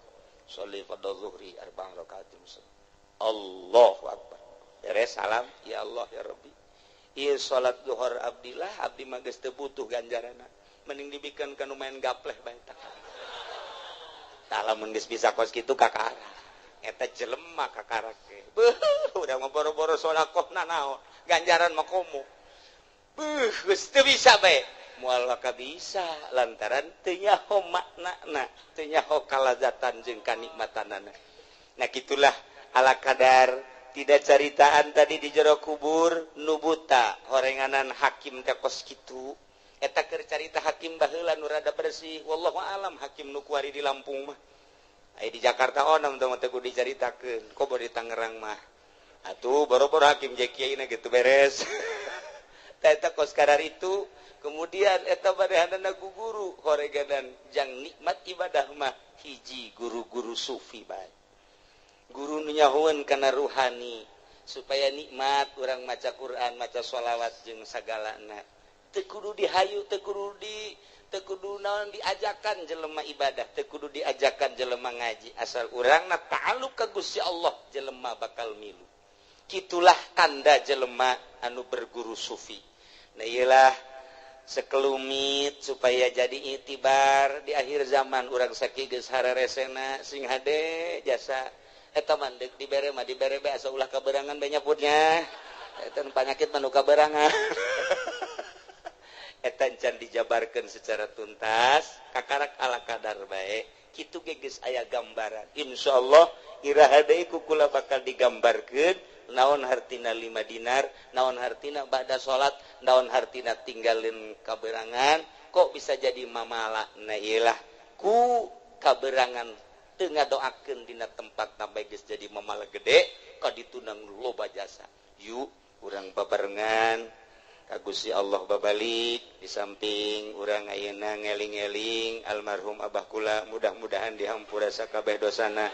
sholli fardhu zuhri arba'an rakaatin. Allahu akbar. Beres salam, ya Allah ya Rabbi. Ieu salat zuhur abdillah, abdi mah geus teu butuh ganjaranna. Mending dibikeun ka nu main gapleh bae tah. Tah lamun geus bisa kos kitu kakarak. Eta jelema kakarak ge. Beuh, urang mah boro-boro sedekahna naon, ganjaran mah komo. Beuh, geus teu bisa bae. Moal maka bisa lantaran teu nyaho maknana, teu nyaho kalazatan jeung kanikmatanana. Nah gitulah ala kadar tidak caritaan tadi di jero kubur nu buta horenganan hakim teh kos kitu. Eta keur carita hakim baheula nu rada bersih, wallahu alam hakim nu kuari di Lampung mah. Aya di Jakarta onam teh mah teu kudu dicaritakeun, komo di Tangerang mah. Atuh boro-boro hakim jeung kiai na gitu beres. Eta kos karar itu kemudian eta badehanana ku guru horeganan jang nikmat ibadah mah hiji guru-guru sufi bae. Guru nu nyahoeun kana ruhani, Supaya nikmat urang maca Quran, maca sholawat jeung sagalana. Teu kudu dihayu, teu kudu naon diajakan jelema ibadah, teu kudu diajakan jelema ngaji, asal urangna ta'alluq ka Gusti Allah jelema bakal milu. Kitulah tanda jelema anu berguru sufi. Nah iyalah sekelumit supaya jadi itibar di akhir zaman urang sakieu geus hareresena sing hade jasa eta mah deuk dibere mah dibere bae asa ulah kaberangan bae nyaputnya eta panyakit mah nu kaberangan. Eta can dijabarkeun secara tuntas kakarak ala kadar bae kitu ge geus aya gambaran. Insyaallah iraha deui ku kula bakal digambarkeun naon hartina 5 dinar, naon hartina ba'da salat, naon hartina tinggalin kaberangan kok bisa jadi mamala. Nah iyalah ku kaberangan teu ngadoakeun dina tempat sampai geus jadi mamala gede kaditunang loba jasa. Yuk urang babarengan ka Gusti Allah babalik di samping urang ayeuna ngeling-eling almarhum abah kula mudah-mudahan dihampura sakabeh dosana,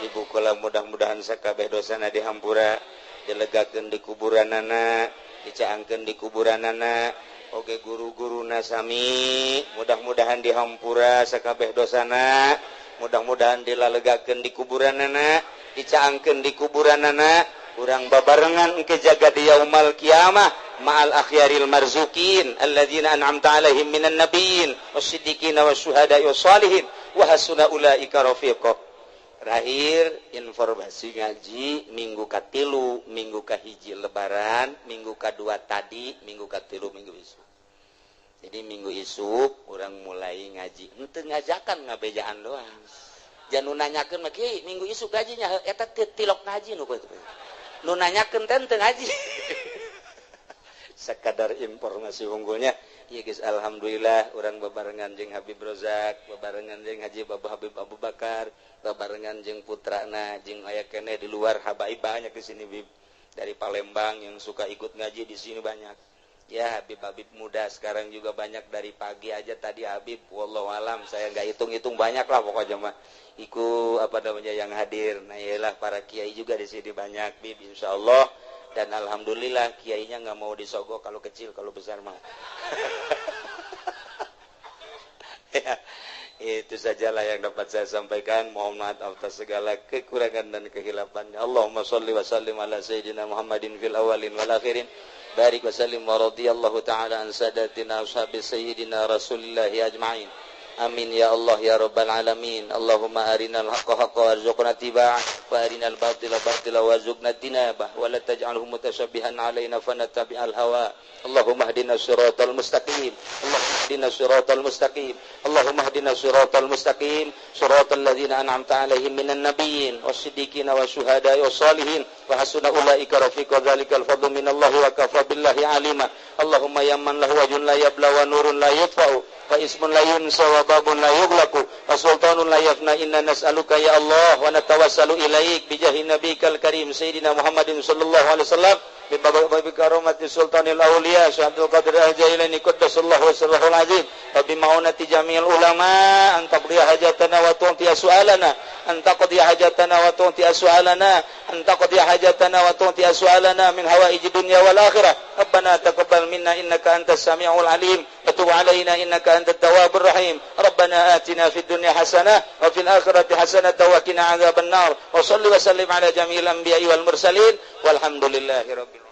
ibu kula mudah-mudahan sakabeh dosana dihampura, dilegakeun di kuburanana, dicaangkeun di kuburanana. Oge guru-guruna sami mudah-mudahan dihampura sakabeh dosana, mudah-mudahan dilalegakeun di kuburanana, dicaangkeun di kuburanana. Urang babarengan engke jaga di yaumal kiamah ma'al akhyaril marzukin alladzina an'amta alaihim minan nabiyyin wasiddiqina wasyuhada'i wassalihin wa hasuna ulaika rafiqa. Terakhir informasi ngaji minggu katilu, minggu kahiji lebaran, minggu kadua tadi, minggu katilu, minggu isuk. Jadi minggu isuk urang mulai ngaji. Henteu ngajakan ngabejaan doang. Jangan nu nanyakeun mah kieu minggu isuk gajinya eta tilok ngaji nu kitu. Nu nanyakeun teh teu ngaji. Sekadar informasi unggulnya. Ya guys, alhamdulillah urang babarengan jeung Habib Rozak, babarengan jeung Haji Bapak Habib Abu Bakar, babarengan jeung putrana, jeung aya keneh di luar habaib banyak di sini Bib. Dari Palembang yang suka ikut ngaji di sini banyak. Ya Habib-habib muda sekarang juga banyak dari pagi aja tadi Habib, wallahu alam saya nggak hitung-hitung banyak lah pokoknya mah. Iku apa namanya yang hadir. Nah iyalah para kiai juga di sini banyak Bib insyaallah. Dan alhamdulillah kiainya nggak mau disogok kalau kecil, kalau besar mah. Ya, itu sajalah yang dapat saya sampaikan. Mohon maaf atas segala kekurangan dan kehilapannya. Allahumma sholli wa sallim ala sayyidina Muhammadin fil awalin wal akhirin. Barik wa sallim wa radiyallahu ta'ala an sadatina ashabi sayyidina Rasulillahi ajma'in. Amin ya Allah ya Rabbal Alamin. Allahumma arinal haqqa haqqa warzuqna tiba'ah wa arinal batila batila warzuqna tinabah wa la taj'alhu mutashabbihan alaina fanattabi'al hawa. Allahumma hdina siratal mustaqim. Allahumma hdina siratal mustaqim. Allahumma hdina siratal mustaqim. Siratal ladzina an'amta alaihim minan nabiyyin wasiddiqina wasyuhada'i wassalihin wa hasuna ulaika rafiqa. Dzalikal fadlu minallahi wa kafa billahi alima. Allahumma ya man lahu wajhun la yabla wa nurun la yutfa'u wa ismun la yunsa wa babun la yughlaqu wa sultanun la yafna. Inna nas'aluka ya Allah wa natawassalu ilaik bi jahi nabikal karim sayyidina Muhammadin sallallahu alaihi wasallam bi karamati sultanil awliya Syekh Abdul Qadir Al-Jailani qaddasallahu sirrahul azim wa bi ma'unati jami'il ulama an taqdiya hajatana wa tu'ti su'alana an taqdiya hajatana wa tu'ti su'alana an taqdiya hajatana wa tu'ti su'alana min hawaiji dunya wal akhirah. Rabbana taqabbal minna innaka antas samiul alim wa tub alaina innaka antat tawwabur rahim. Rabbana atina fid dunya hasanah wa fil akhirati hasanah wa qina adzaban nar. Wa salli wa sallim ala jami'il anbiya'i wal mursalin walhamdulillahi rabbil alamin.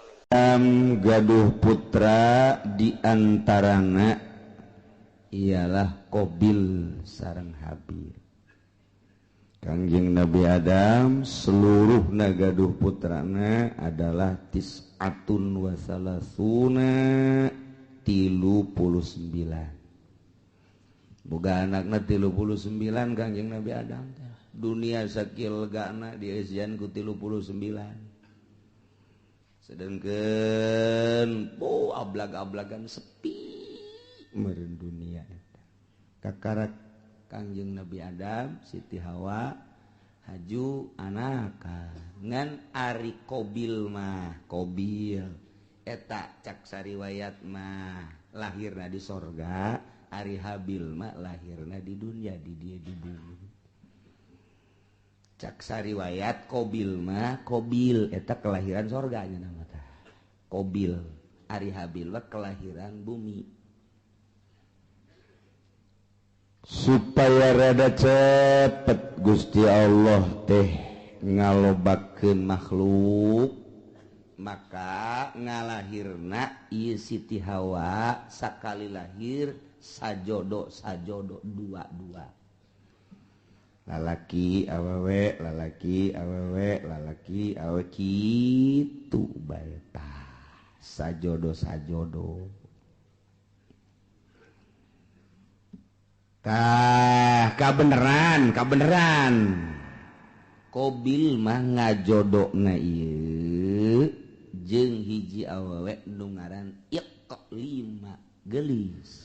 Gaduh putra diantarana ialah Qabil sareng Habil. Kangjeng Nabi Adam seluruh gaduh putrana adalah tis'atun wa salasuna 39. Boga anakna 39 Kangjeng Nabi Adam. Dunia sakieu legana dieusian ku 39. Sedangkan oh ablag-ablagan sepi meureun dunia eta. Kakarak Kangjeng Nabi Adam, Siti Hawa haju anaka ngan ari Qabil mah, Qabil eta cak sariwayat mah lahirna di sorga, ari Habil mah lahirna di dunia, di dia di bumi. Caksa riwayat Qabil mah Qabil eta kelahiran sorga nya nama tah. Qabil ari Habil mah kelahiran bumi. Supaya rada cepet Gusti Allah teh ngalobakeun makhluk maka ngalahirna ieu Siti Hawa sakali lahir sajodo sajodo dua-dua. Lalaki awewe lalaki awewe lalaki awewe kitu bae tah sajodo sajodo tah kabeneran kabeneran Qabil mah ngajodona ieu jeung hiji awewe nu ngaran Iqlima geulis.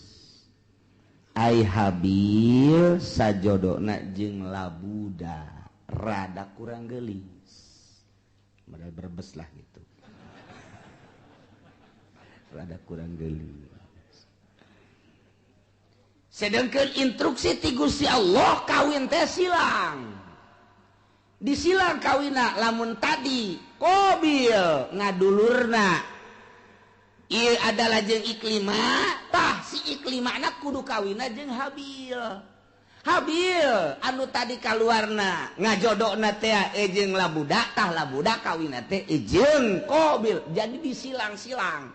Ai Habil sajodona jeung Labuda rada kurang geulis. Modal berbes lah gitu. Rada kurang geulis. Sedangkan instruksi ti Gusti Allah kawin teh silang. Disilang kawina lamun tadi Qabil ngadulurna ieu adalah jeung Iklima, tah si Iklimana kudu kawina jeung Habil. Habil anu tadi kaluarna ngajodona teh jeung Labuda, tah Labuda kawina teh jeung Qabil. Jadi disilang-silang.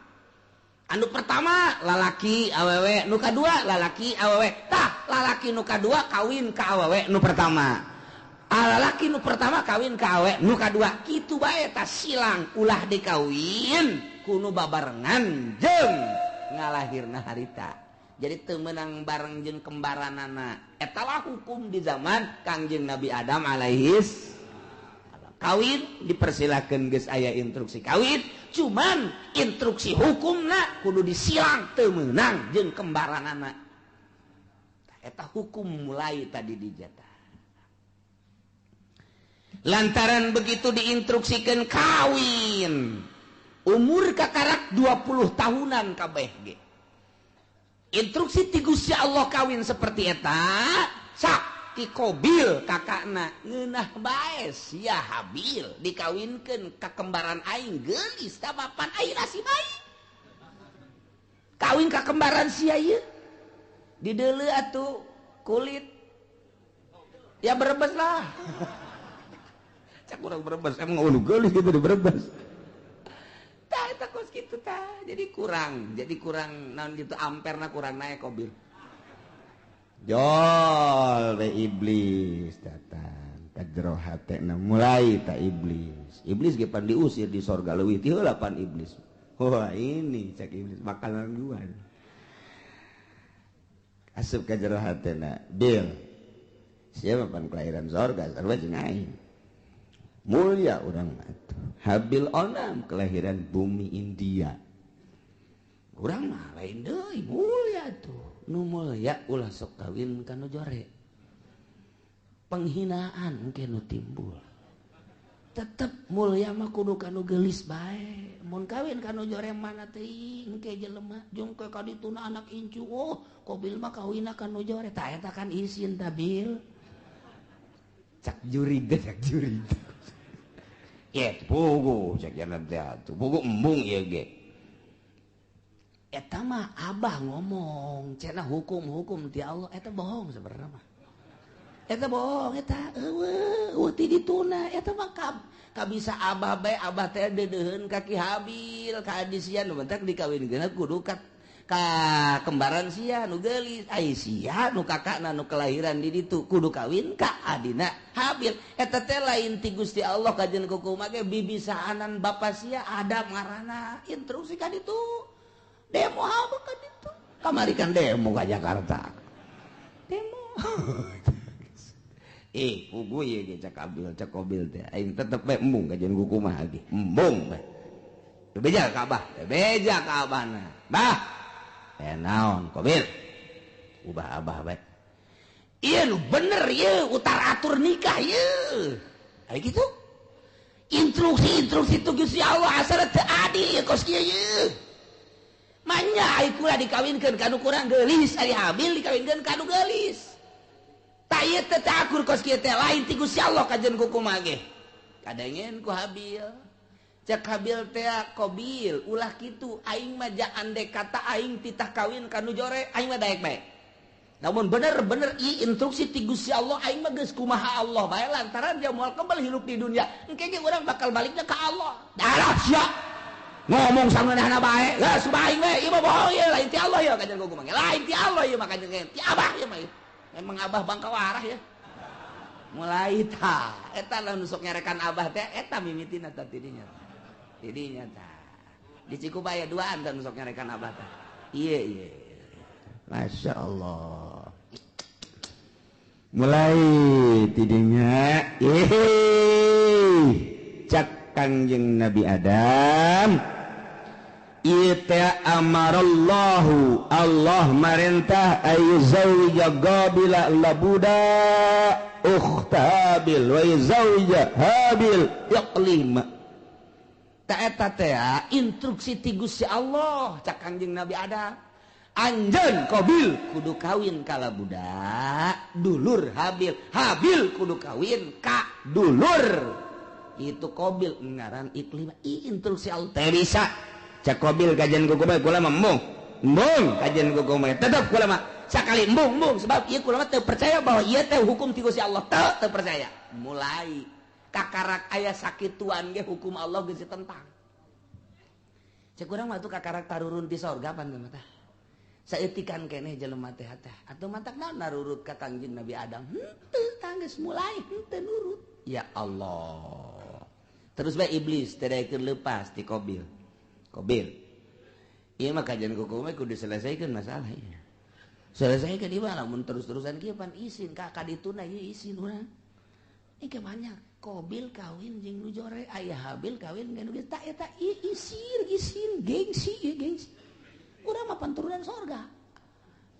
Anu pertama lalaki awewe, nu kadua lalaki awewe. Tah lalaki nu kadua kawin ka awewe nu pertama. Lalaki nu pertama kawin ka awewe nu kadua. Kitu bae tah silang ulah dikawin kuno babarengan jeung ngalahirna harita. Jadi teu meunang bareng jeung kembaranana. Eta lah hukum di zaman Kangjeng Nabi Adam alaihis salam. Kawin dipersilakeun geus aya instruksi kawin, cuman instruksi hukumna kudu disilang teu meunang jeung kembaranana. Eta hukum mulai tadi dijatah. Lantaran begitu diinstruksikan kawin umur kakarak 20 tahunan kabeh ge. Instruksi ti Gusti Allah kawin seperti eta, sak ti Qabil kakakna ngeunah bae sia Habil dikawinkeun ka kembaran aing geulis tah mapan aing nasib aing. Kawin ka kembaran sia ieu. Dideuleu atuh kulit. Ya berebes lah. Cak urang berebes emang ulu geulis gitu di berebes. Tah eta kos kitu tah. Jadi kurang naon gitu amperna kurang naik Qabil. Jol we iblis datang ka jero hatena mulai ta iblis. Iblis ge pan diusir di sorga leuwih ti heula pan iblis. Wah ini cak iblis makanan gua. Asup ka jero hatena, Bil. Siapa pan kelahiran sorga sarua jeung aing. Mulia urang mah atuh. Habil onam kelahiran bumi India. Urang mah lain deui mulia tuh. Nu mulia ulah sok kawin ka nu jore. Penghinaan engke nu timbul. Tetep mulia mah kudu ka nu geulis bae. Mun kawin ka nu jore mana teuing engke jelema jeung ke ka dituna anak incu. Oh, Qabil mah kawinna ka nu jore. Tah eta kan isin ta Bil. Cak jurig teh cak jurig. Ye pugu cek jalan teh atuh. Pugu embung ieu ge. Eta mah abah ngomong cenah hukum-hukum ti Allah eta bohong sebenarnya mah. Eta bohong eta eueuh ti dituna eta mah kabisa abah bae abah teh deudeuheun ka Ki Habil ka adi sia nu bentak dikawinkeun kudu ka kembaran sia nu geulis ai sia nu kakakna nu kelahiran di ditu kudu kawin ka adina Habil. Eta teh lain ti Gusti Allah kajen kukumaha ge bibisaanan bapa sia Adam ngaranna instruksi ka ditu. Demo apa kan itu? Kamari kan demo ke Jakarta. Demo. Pugu ieu ge cak Abil, cak Qabil teh. Aing tetep bae embung kajian kukumaha ge. Embung bae. Teu beja ka Abah, teu beja ka Abahna. Bah. Naon Qabil? Ubah Abah bae. Ieu nu bener ieu utar atur nikah ieu. Aya kitu. Instruksi-instruksi tu Gusti Allah asal teu adil ieu kos kieu ieu. Manya ai kula dikawinkeun ka nu kurang geulis, ari Habil dikawinkeun ka nu geulis. Tah ieu teh teu akur kos kieu teh, lain ti Gusti Allah kajen kukumaha ge. Kadengen ku Habil. Cek Habil teh, "Kobil, ulah kitu, aing mah ja andek kata aing titah kawin ka nu jore, aing mah daek bae. Namun bener-bener ieu instruksi ti Gusti Allah, aing mah geus kumaha Allah bae, lantaran dia moal kembali hidup di dunia. Engke ge urang bakal baliknya ka Allah." Darah sia. Ngomong sangeunahna bae. Geus aing we, ieu mah bohong ieu, lain ti Allah ieu kajen kumaha. Lain ti Allah ieu mah kajen ti Abah ieu mah. Emang Abah bangka warah ya. Mulai ta, eta lah nu sok nyarekan Abah teh eta mimitina tah tidinya. Tidinya tah. Di Cikupa aya duaan tah nu sok nyarekan Abah teh. Iya iya. Masya Allah. Mulai tidinya, ih, cak Kangjeng Nabi Adam. Ieu teh amarallahu, Allah marentah ayyuzawwija Qabila labuda ukhta Habil wa yuzawwija Habil Iqlima. Ta eta teh instruksi ti Gusti Allah cak Kangjeng Nabi Adam. Anjeun Qabil kudu kawin ka labuda dulur Habil, Habil kudu kawin ka dulur itu Qabil ngaran Iqlima. I instruksi Allah teh bisa. Cak Qabil kajian kuku bae kula mah embung. Embung kajian kuku bae tetep kula mah sakali embung embung sebab ieu kula mah teu percaya bahwa ieu teh hukum ti Gusti Allah, teu teu percaya. Mulai kakarak aya sakituan ge hukum Allah geus ditentang. Cek urang mah tuh kakarak tarurun ti sorga pan mah tah. Saeutikan keneh jelema teh teh atuh matak naon narurut ka Kangjeng Nabi Adam. Henteu tanggeus mulai henteu nurut. Ya Allah. Terus bae iblis teh daekeun leupas ti Qabil. Qabil. Ieu mah kajian kuku mah kudu diselesaikan masalah ieu. Selesaikan ieu mah lamun terus-terusan kieu pan isin ka kadituna ieu isin urang. Ini banyak Qabil kawin jeung nu jore, aya Habil kawin jeung nu geus tak eta ieu isin isin gengsi ieu gengsi. Urang mah turunan sorga.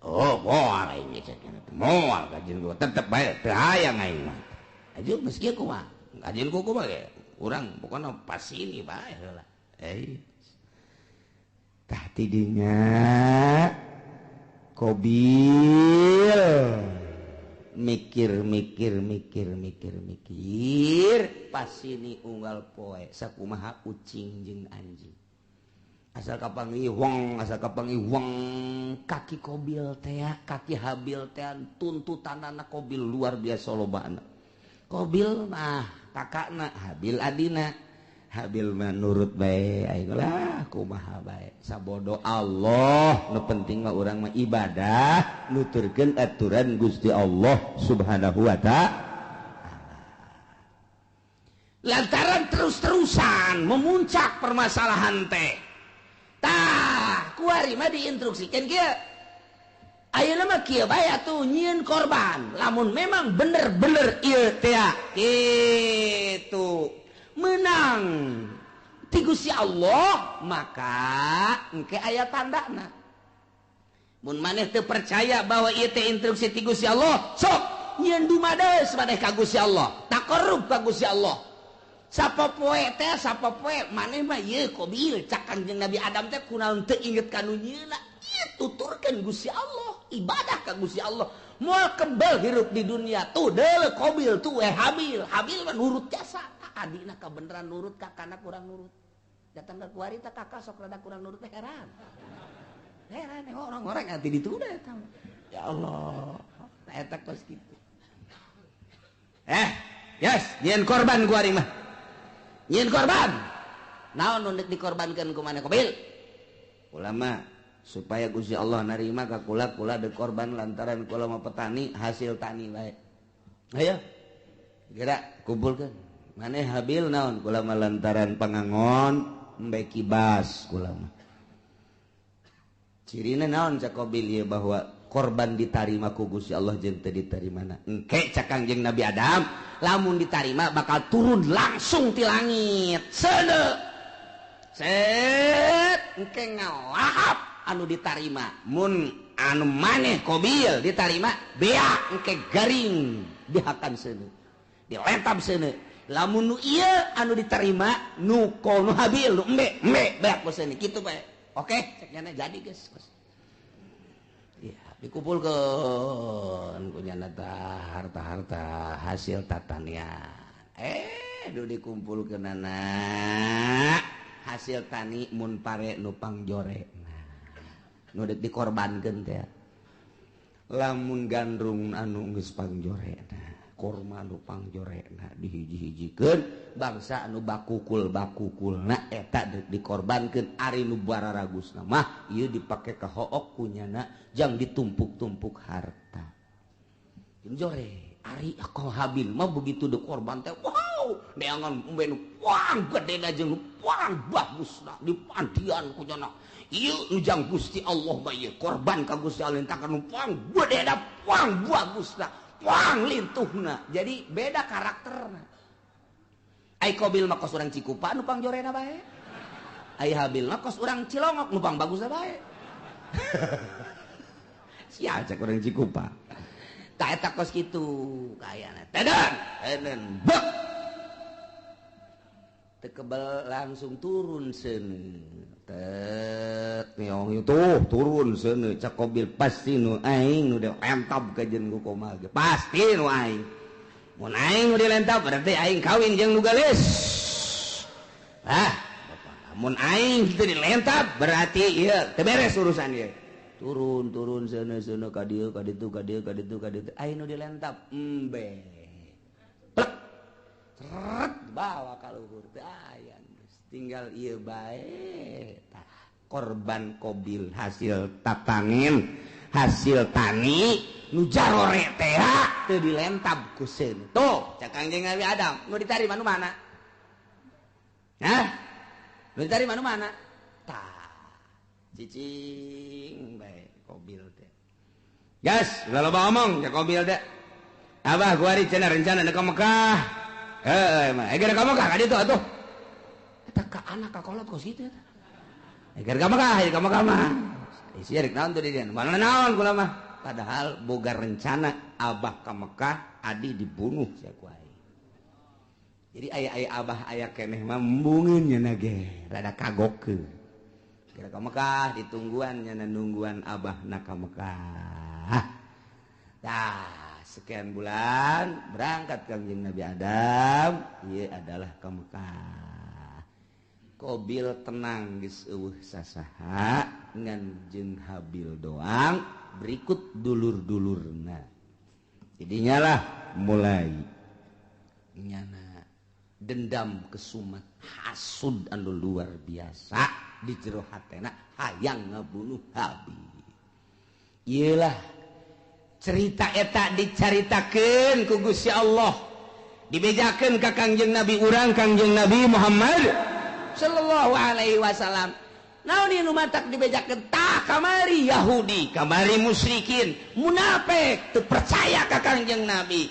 Oh, moal aing cek moal kajian gua tetep bae teu hayang aing mah. Aju geus kieu kumaha? Kajian kuku mah ge urang pokona pas ini bae heula. Eh. Tah tidinya Qabil mikir mikir mikir mikir mikir pas ini unggal poe sakumaha ucing jeung anjing. Asal kapanggih wong, asal kapanggih wong, kaki Qabil teh, kaki Habil teh tuntutanana Qabil luar biasa lobana. Qabil mah kakakna, Habil adina. Habil mah nurut bae aing lah kumaha bae. Sabodo Allah, nu penting mah urang mah ibadah, nuturkeun aturan Gusti Allah Subhanahu wa ta'ala. Lantaran terus-terusan memuncak permasalahan teh. Tah, kuari mah diinstruksikan kieu. Ayeuna mah kieu bae atuh nyieun korban. Lamun memang bener-bener ieu teh kitu menang ti Gusti Allah, maka engke aya tandana. Mun maneh teu percaya bahwa ieu teh instruksi ti Gusti Allah, sok nyieun dumades maneh ka Gusti Allah, taqarrub ka Gusti Allah. Sapopoe teh sapopoe maneh mah ieu Qabil cak Kangjeng Nabi Adam teh kunaon teu inget ka nu nyieuna. Ieu tuturkeun Gusti Allah, ibadah ka Gusti Allah. Moal kebel hirup di dunia tuh deuleu Qabil tuh we Habil. Habil mah nurut jasa. Adina kabeneran nurut, kakana kurang nurut. Datang ke kuari teh kakak sok rada kurang nurut teh heran. Heran orang-orang nanti ditunda eta. Ya Allah, eta kos kitu. Yes, nyieun korban kuari mah. Nyieun korban. Naon nu deuk dikorbankeun ku maneh Qabil? Ulama supaya Gusti Allah narima ka kula, kula deuk korban lantaran kula mah petani, hasil tani bae. Ayo. Gerak kumpulkeun. Maneh Habil naon kula mah lantaran pangangon embe kibas kula mah. Cirina naon cak Qabil ieu bahwa korban ditarima ku Gusti Allah jeung teu ditarimana. Engke cak Kangjeng Nabi Adam, lamun ditarima bakal turun langsung ti langit. Seuneu. Set engke ngalahap anu ditarima. Mun anu maneh Qabil ditarima beak engke garing dihakan seuneu. Dilentab seuneu. Lamun nu ieu anu diterima nu nu Habil nu embe embe beak ku seuneu kitu bae. Oke, cek nyana jadi geus. Ya Dikumpulkeun ku nyana harta-harta hasil tatanian. Duh dikumpulkeunana hasil tani mun pare nu pangjore. Nah, nu deuk dikorbankeun teh. Lamun gandrung anu geus pangjorena, korma nu pangjorena dihiji-hijikeun bangsa anu bakukul-bakukulna eta deuk dikorbankeun. Ari nu bararagusna mah ieu dipake ka hook kunyana jang ditumpuk-tumpuk harta. Jore ari ako Habil mah begitu dikorban teh wow neangan embe nu pang gedena jeung nu pang bagusna dipandian kunyana. Ieu nu jang Gusti Allah mah ieu korban ka Gusti Allah tah nu pang gedena pang bagusna pang lintuhna. Jadi beda karakterna. Ai Qabil mah kos urang Cikupa nu pangjorena bae. Ai Habil mah kos urang Cilongok nu pang bagusna bae. Sia cek urang Cikupa. Tah eta kos kitu kayana. Teden, teden bek. Teu kebel langsung turun seuneu. Tet nyong tuh turun seuneu cak Qabil pasti nu aing nu dilentab ka jeung ku komal ge. Pasti nu aing. Mun aing nu dilentab berarti aing kawin jeung nu geulis. Ah, mun aing teu dilentab berarti ieu teu beres urusan ieu. Turun turun seuneu seuneu ka dieu ka ditu ka dieu ka ditu ka ditu aing nu dilentab embe. Plek. Seret bawa ka luhur teu aya. Tinggal ieu bae tah korban Qabil hasil tatanin hasil tani nu jarore teh teu dilentab ku seun. Tuh cak Kangjeng Nabi Adam nu ditarima nu mana? Hah? Nu ditarima nu mana? Tah cicing bae Qabil teh. Gas ulah loba omong cak Qabil teh. Abah gua ari cenah rencana ka Mekah. Heuh mah geura ka Mekah ka ditu atuh. Eta ka anak ka kolot kos kitu eta. Geura ka Mekah, ka Mekah mah. Isi rek naon tuh di dieu? Mana naon kula mah. Padahal boga rencana abah ka Mekah, adi dibunuh sia ku aing. Jadi aya-aya abah aya keneh mah embungeun nya ge, rada kagokeun. Geura ka Mekah ditungguan nya nungguan abahna ka Mekah. Tah, sekian bulan berangkat Kangjeng Nabi Adam, ieu adalah ka Mekah. Qabil tenang geus eueuh sasaha ngan jeung Habil doang berikut dulur-dulurna. Jadinya lah mulai nyana dendam kesumat hasud anu luar biasa di jero hatena hayang ngabunuh Habil. Ieulah cerita eta dicaritakeun ku Gusti Allah, dibejakeun ka Kangjeng Nabi urang Kangjeng Nabi Muhammad sallallahu alaihi wasallam. Naon ieu nu matak dibejakeun? Tah kamari Yahudi, kamari musyrikin, munafik teu percaya ka Kangjeng Nabi.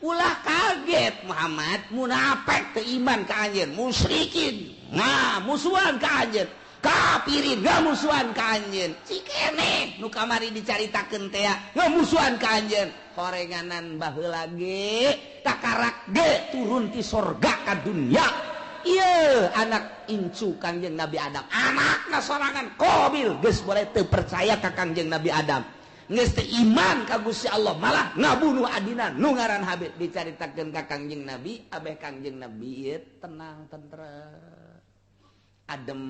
Ulah kaget Muhammad, munafik teu iman ka anjeun, musyrikin nah musuhan ka anjeun, kafirin ngamusuhan ka anjeun. Cikene nu kamari dicaritakeun teh ngamusuhan ka anjeun. Horenganan baheula ge takarak ge turun ti sorga ka dunya. Ieu anak incu Kangjeng Nabi Adam, anakna sorangan Qabil geus boleh teu percaya ka Kangjeng Nabi Adam, geus teu iman ka Gusti Allah, malah ngabunuh adina nu ngaran Habil. Dicaritakeun ka Kangjeng Nabi, abeh Kangjeng Nabi ieu tenang tentrem adem.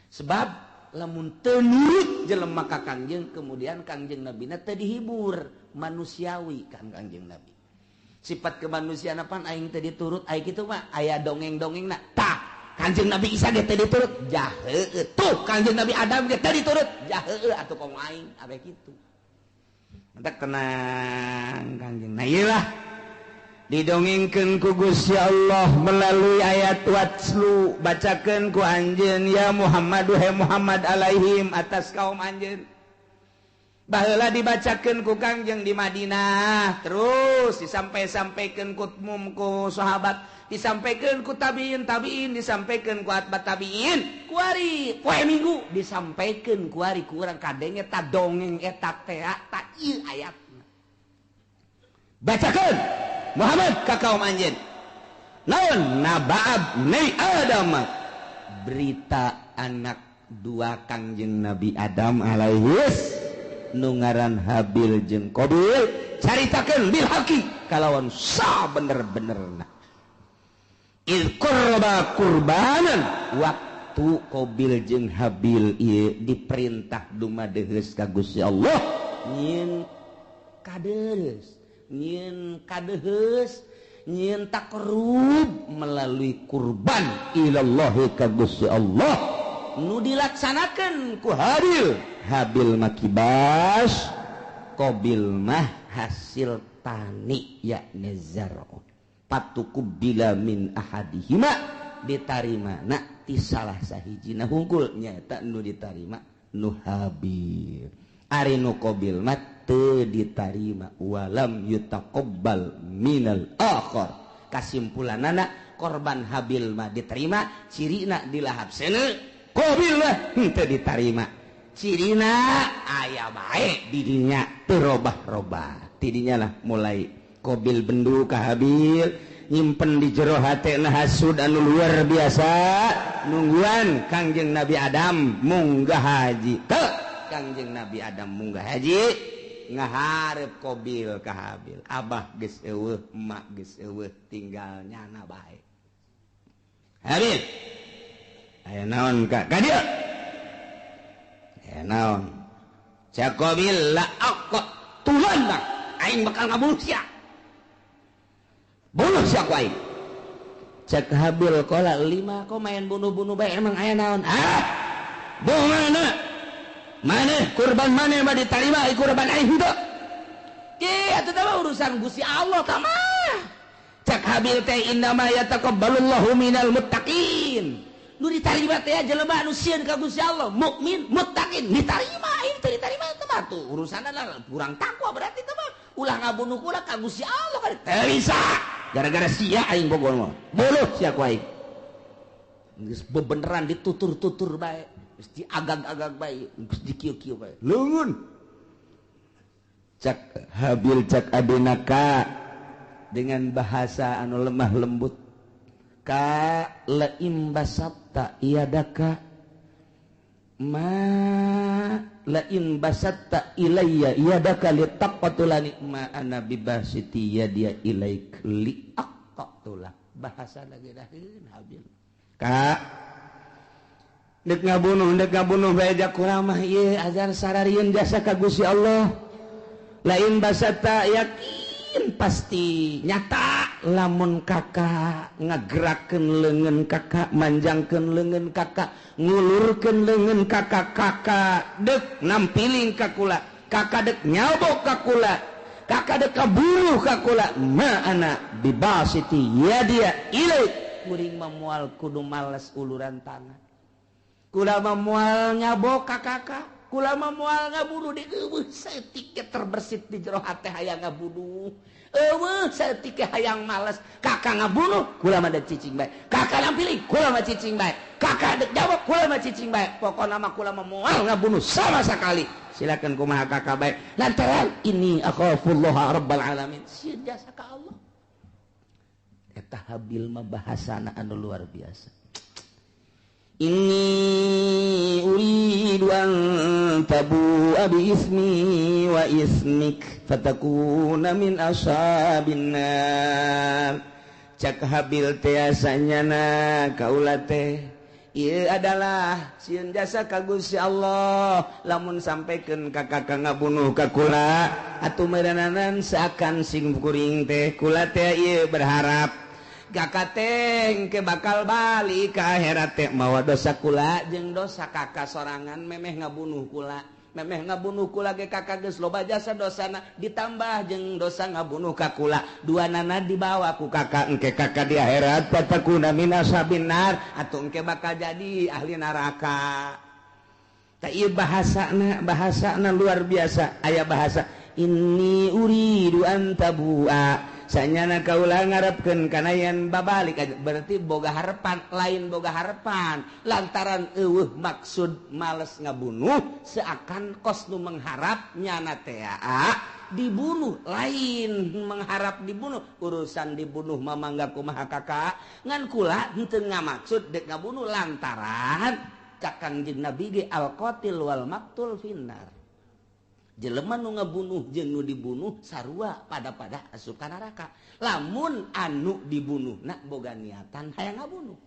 Sebab lamun teu nurut jelema ka Kangjeng, kemudian Kangjeng Nabina teu dihibur manusiawi kan Kangjeng Nabi. Sifat kemanusiaan apaan aing teu diturut aing kitu mah aya dongeng-dongengna. Tah Kangjeng Nabi Isa ge teu diturut jah heueuh. Tuh Kangjeng Nabi Adam ge teu diturut jah heueuh atuh komo aing abeh kitu. Mantak tenang Kangjeng. Nah ieu lah didongengkeun ku Gusti Allah melalui ayat watslu, bacakeun ku anjeun ya Muhammad he Muhammad alaihim atas kaum anjeun. Baheula dibacakeun ku Kangjeng di Madinah, terus disampai-sampaikeun ku mum ku sahabat, disampaikeun ku tabiin tabiin, disampaikeun ku atba tabiin, kuari poe Minggu disampaikeun kuari ku urang kadenge ta dongeng eta teh ta ieu ayatna. Bacakeun Muhammad ka kaum anjeun. Naon nabaab ni Adam, berita anak dua Kangjeng Nabi Adam alaihis. nu ngaran Habil jeung Qabil caritakeun bil haqi kalawan sabener-benerna. Il qurba kurbanan waktu Qabil jeung Habil ieu diperintah dumadeheus ka Gusti Allah nyieun kadeus nyieun kadeheus nyieun takrub melalui kurban ilallahi ka Gusti Allah nu dilaksanakeun ku Habil. Habil mah kibas, Qabil mah hasil tani yakni zar'un. Patuqubila min ahadihima ditarima na ti salah sahijina hungkul nyaeta nu ditarima nu Habil. Ari nu Qabil mah teu ditarima walam yutaqabbal minal akhar. Kasimpulanana korban Habil mah diterima cirina dilahap seuneu, Qabil mah henteu ditarima cirina aya bae di dinya teu robah-robah. Tidinya lah mulai Qabil bendu ka Habil nyimpen di jero hatena hasud anu luar biasa nungguan Kangjeng Nabi Adam munggah haji. Teu Kangjeng Nabi Adam munggah haji ngaharep Qabil ka Habil. Abah geus eueuh, emak geus eueuh, tinggal nyana bae. Habil aya naon ka ka dieu? Aya naon? Cak Qabil la aqtulan bang aing bakal ngabunuh sia. Bunuh sia ku aing. Cak Habil qala lima kok main bunuh-bunuh bae emang aya naon? Ah! Bunuh mana? Maneh kurban maneh mah ditarima ai kurban aing henteu. Ki atuh teh urusan Gusti Allah tah mah. Cak Habil teh innama yataqabbalullahu minal muttaqin. Nu ditarima teh jelema anu sieun ka Gusti Allah, mukmin, muttaqin, ditarima aing teu ditarima teh mah tuh urusanna kurang takwa berarti teh mah. Ulah ngabunuh kula ka Gusti Allah kan teu bisa. Gara-gara sia aing bogor mah. Buluh sia ku aing. Geus bebeneran ditutur-tutur bae, geus diagag-agag bae, geus dikieu-kieu bae. Leungeun. Cak Habil cak adina ka dengan bahasa anu lemah lembut. Ka laim basatta iadaka ma lain basatta ilayya iadaka litaqtulani ma ana bibasiti yadia ilaik liaqtula. Bahasa lagi daheun Habil. Ka dek ngabunuh bae jak kurang mah ieu azan sararieun jasa ka Gusti Allah. Lain basatta yakin pasti nyata lamun kakak ngagerakeun leungeun kakak, manjangkeun leungeun kakak, ngulurkeun leungeun kakak, kakak dek nampiling ka kula, kakak dek nyabok ka kula, kakak dek kaburuh ka kula, ma ana bibasiti yadia ilaik. Kuring mah moal kudu males uluran tangan. Kula mah moal nyabok ka kakak, kula mah moal ngabunuh di eueuh saeutik terbersit di jero hate hayang ngabunuh. Eueuh saeutik hayang males, kakak ngabunuh kula mah dek cicing bae. Kakak nampiling kula mah cicing bae. Kakak dek jawab kula mah cicing bae. Pokona mah kula mah moal ngabunuh sama sekali. Silakan kumaha kakak bae. Lantaran ini akhafullah rabbal alamin. Sieun jasa ka Allah. Eta Habil mah bahasana anu luar biasa. Inni uridu an tabu'a bi ismi wa ismik fatakuna min ashabin nar. Cak Habil teh asanyana kaula teh ieu adalah sieun jasa ka Gusti Allah lamun sampaikan ka kakak ngabunuh ka kula atuh meureunanan seakan sing kuring teh kula teh ieu berharap kakak teh ke bakal balik ka akhirat teh mawa dosa kula jeung dosa kakak sorangan memeh ngabunuh kula, memeh ngabunuh kula ge kakak geus loba jasa dosana ditambah jeung dosa ngabunuh ka kula dua nana dibawa ku kakak engke kakak di akhirat fatakuna min ashabin nar atuh engke bakal jadi ahli neraka. Tah ieu bahasana, bahasana luar biasa. Aya bahasa inni uridu an tabua sanyana kaula ngarepkeun kana yen babalik berarti boga harepan, lain boga harepan lantaran eueuh maksud males ngabunuh seakan kos nu mengharap nyana teh dibunuh, lain mengharap dibunuh urusan dibunuh mamangga kumaha kakak ngan kula henteu ngamaksud dek ngabunuh lantaran cak Kangjeng Nabi ge al qatil wal maktul finnar. Jelema nu ngabunuh jeung nu dibunuh sarua pada-pada asup ka neraka. Lamun anu dibunuh nak boga niatan hayang ngabunuh.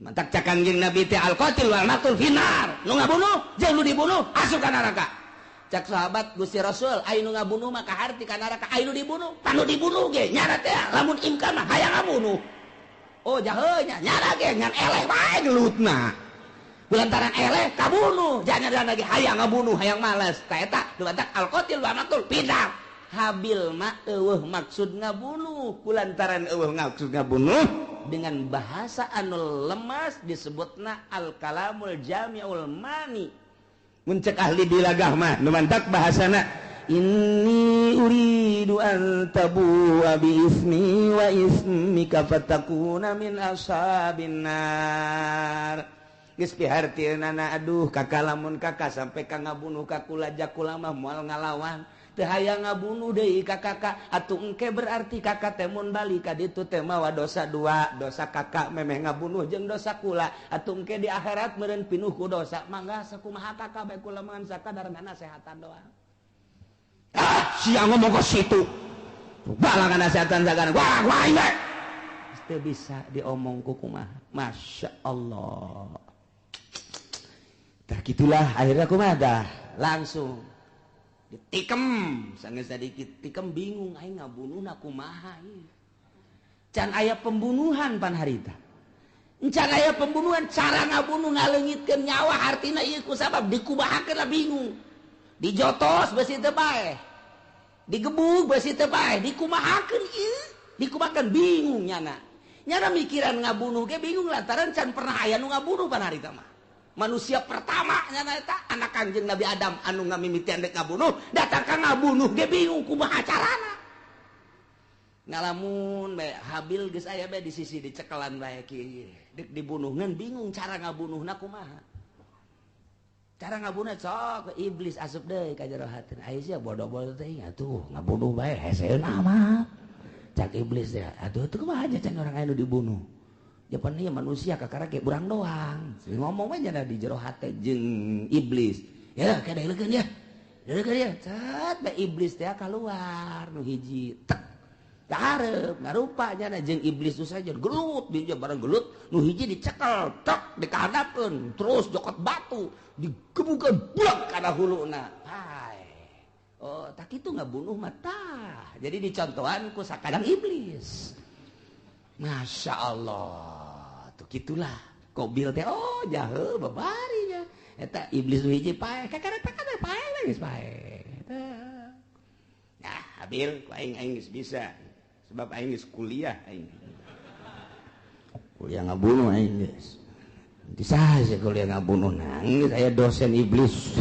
Mantak cak Kangjeng Nabi teh al qatil wal maqtul finnar. Nu ngabunuh jeung nu dibunuh asup ka neraka. Cak sahabat Gusti Rasul, aya nu ngabunuh mah kaharti ka neraka, aya nu dibunuh, panu dibunuh ge nyana teh lamun imkan mah hayang ngabunuh. Oh jahe nya nyana ge ngan eleh bae gelutna. Lantaran eleh kabunuh, jangan lagi hayang ngabunuh, hayang males. Ta eta dumantak al qatil wal maqtul finnar. Habil mah eueuh maksud ngabunuh, kulantaran eueuh maksud ngabunuh dengan bahasa anu lemas disebutna al kalamul jami'ul mani. Mun cek ahli bilagah mah nu mantak bahasana inni uridu an tabu'a bi ismi wa ismika fatakuna min ashabin nar. Geus pihartieunana aduh kakak lamun kakak sampai ka ngabunuh ka kula jakula mah moal ngalawan. Teu hayang ngabunuh deui ka kakak atuh engke berarti kakak teh mun balik ka ditu teh mawa dosa dua, dosa kakak memeh ngabunuh jeung dosa kula atuh engke di akhirat meureun pinuh ku dosa. Mangga sakumaha kakak bae kula mah sakadar nasehatan doang. Ah sia ngomong ka situ balangan nasehatan sagana wah wah ieu teu bisa diomong ku kumaha. Masya Allah. Tah kitulah akhirnya kumaha dah langsung ditikam sangat sedikit tikam bingung aing ngabunuhna kumaha ieu. Can aya pembunuhan pan harita. Can aya pembunuhan cara ngabunuh ngaleungitkeun nyawa hartina ieu ku sabab dikubahakeun lah bingung. Dijotos beusi teu paeh. Digebug beusi teu paeh, dikumahakeun ieu, dikumahakeun bingung nyana. Nyana mikiran ngabunuh ge bingung lantaran can pernah aya nu ngabunuh pan harita mah. Manusia pertama nyana eta anak Kangjeng Nabi Adam anu ngamimitian dek ngabunuh, datang ka ngabunuh ge bingung kumaha carana. Ngalamun bae Habil geus aya bae di sisi dicekelan bae kieu. Dek dibunuh ngan bingung cara ngabunuhna kumaha. Cara ngabunuh sok iblis asup deui ka jero hatina. Aya sia bodoh-bodoh teh atuh ngabunuh bae heseun amat. Cak iblis teh atuh teu kumaha aja can orang aya nu dibunuh. Japan ieu manusia kakara ge urang doang. Ngomong we nya di jero hate jeung iblis. Ya kada leukeun ya. Leukeun ya. Cet bae iblis teh kaluar nu hiji. Tek. Kahareup ngarupa nya jeung iblis tu saja gelut dia bareng gelut nu hiji dicekel tek dikahadapkeun terus jokot batu digebukeun buak kana huluna. Hai. Oh, tak kitu ngabunuh mah tah. Jadi dicontohan ku sakadang iblis. Masya Allah, tuh gitulah. Kobil teh, oh jahe babarinya. Eta iblis nu hiji paeh, kakara takana paeh geus paeh. Nah, Habil, ku aing aing geus bisa. Sebab aing geus kuliah aing. Kuliah ngabunuh aing geus. Nanti saja kuliah ngabunuh nangis aya dosen iblis.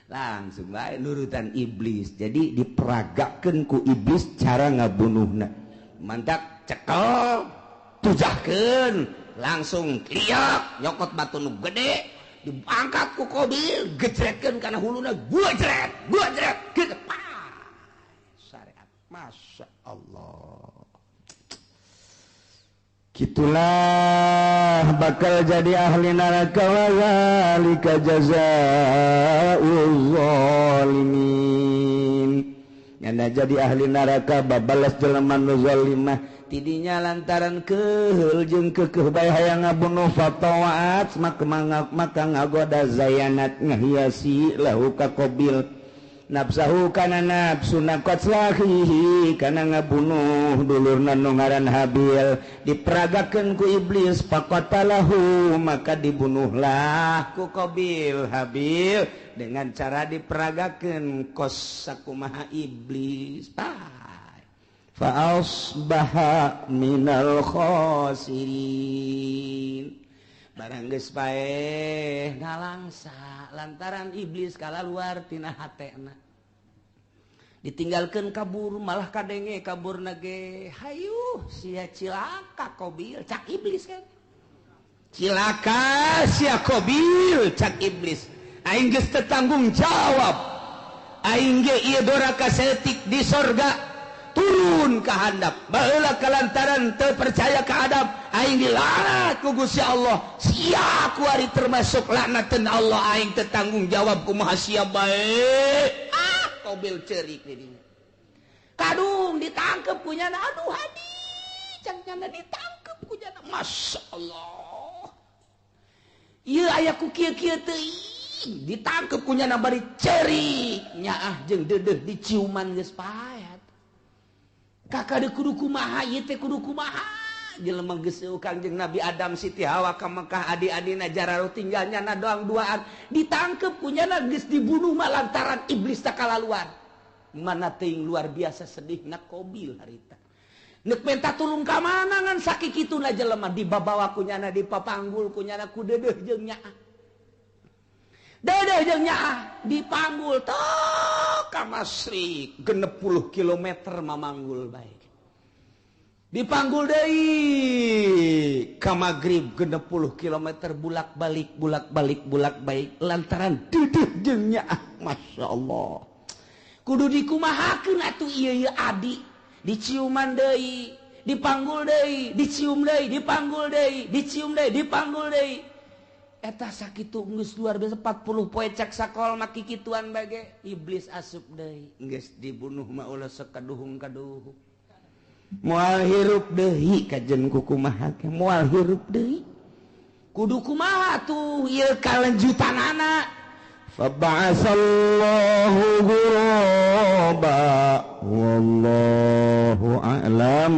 Langsung bae nurutan iblis. Jadi diperagakeun ku iblis cara ngabunuhna. Mantak cekel tujahkeun langsung liak nyokot batu nu gede diangkat ku Kobil gejretkeun kana huluna gua jret kieu syariat. Masya Allah. Kitulah bakal jadi ahli neraka wa zalika jazaa'ul zalimin. Nyana jadi ahli neraka babalas jelema nu zalimah tidinya lantaran keheul jeung keukeuh bae hayang ngabunuh fatawaat maka ngagoda zayanat ngahiasi lahu ka Qabil nafsahu kana nafsuna qatlahihi kana ngabunuh dulurna nu ngaran Habil diperagakeun ku iblis faqatalahu maka dibunuhlah ku Qabil Habil dengan cara diperagakeun kos sakumaha iblis. Fa asbaha minal khasirin. Barang geus paeh ngalangsa lantaran iblis kalaluar tina hatena. Ditinggalkeun kabur malah kadenge kaburna ge hayuh sia cilaka Qabil cak iblis kan. Cilaka sia Qabil cak iblis. Aing geus teu tanggung jawab. Aing ge ieu doraka saeutik di sorga. Turun Turun ka handap baheula kalantaran teu percaya ka Adam aing dilaknat ku Gusti Allah. Sia kuari termasuk laknatan Allah, aing teu tanggung jawab kumaha sia bae. Ah, Kobil cerik di dinya. Kadung ditangkep ku nyana, aduh hadi cang nyana ditangkep ku nyana. Masya Allah, ieu aya ku kieu-kieu teuing ditangkep ku nyana bari cerik nyaah jeung deudeuh diciuman geus paet. Kakak de kudu kumaha ieu teh, kudu kumaha jelema geus Kangjeng Nabi Adam Siti Hawa ka Mekah adi-adina jararo tinggal nyana doang duaan ditangkep ku nyana geus dibunuh mah lantaran iblis takalaluan. Mana teuing luar biasa sedihna Kobil harita. Nek minta tulung ka mana ngan sakikituna jelema dibabawa ku nyana dipapanggul ku nyana ku deudeuh jeung nyaah. Deudeuh jeung nyaah dipanggul tok ka Masrik 60 kilometer mamanggul bae. Dipanggul deui ka Magrib 60 kilometer bulak-balik bulak-balik bulak-balik lantaran deudeuh jeung nyaah. Masya Allah. Kudu dikumahakeun atuh ieu ieu adi diciuman deui dipanggul deui dicium deui dipanggul deui dicium deui dipanggul deui. Eta sakitu geus luar biasa 40 poe cek sakol mah kikituan bage iblis asup deui geus dibunuh mah ulah sekaduhung-kaduhung moal hirup deui kajen ku kumaha ge moal hirup deui kudu kumaha tuh ieu kalanjutanana. Faba'asallahu ghuraba wallahu a'lam.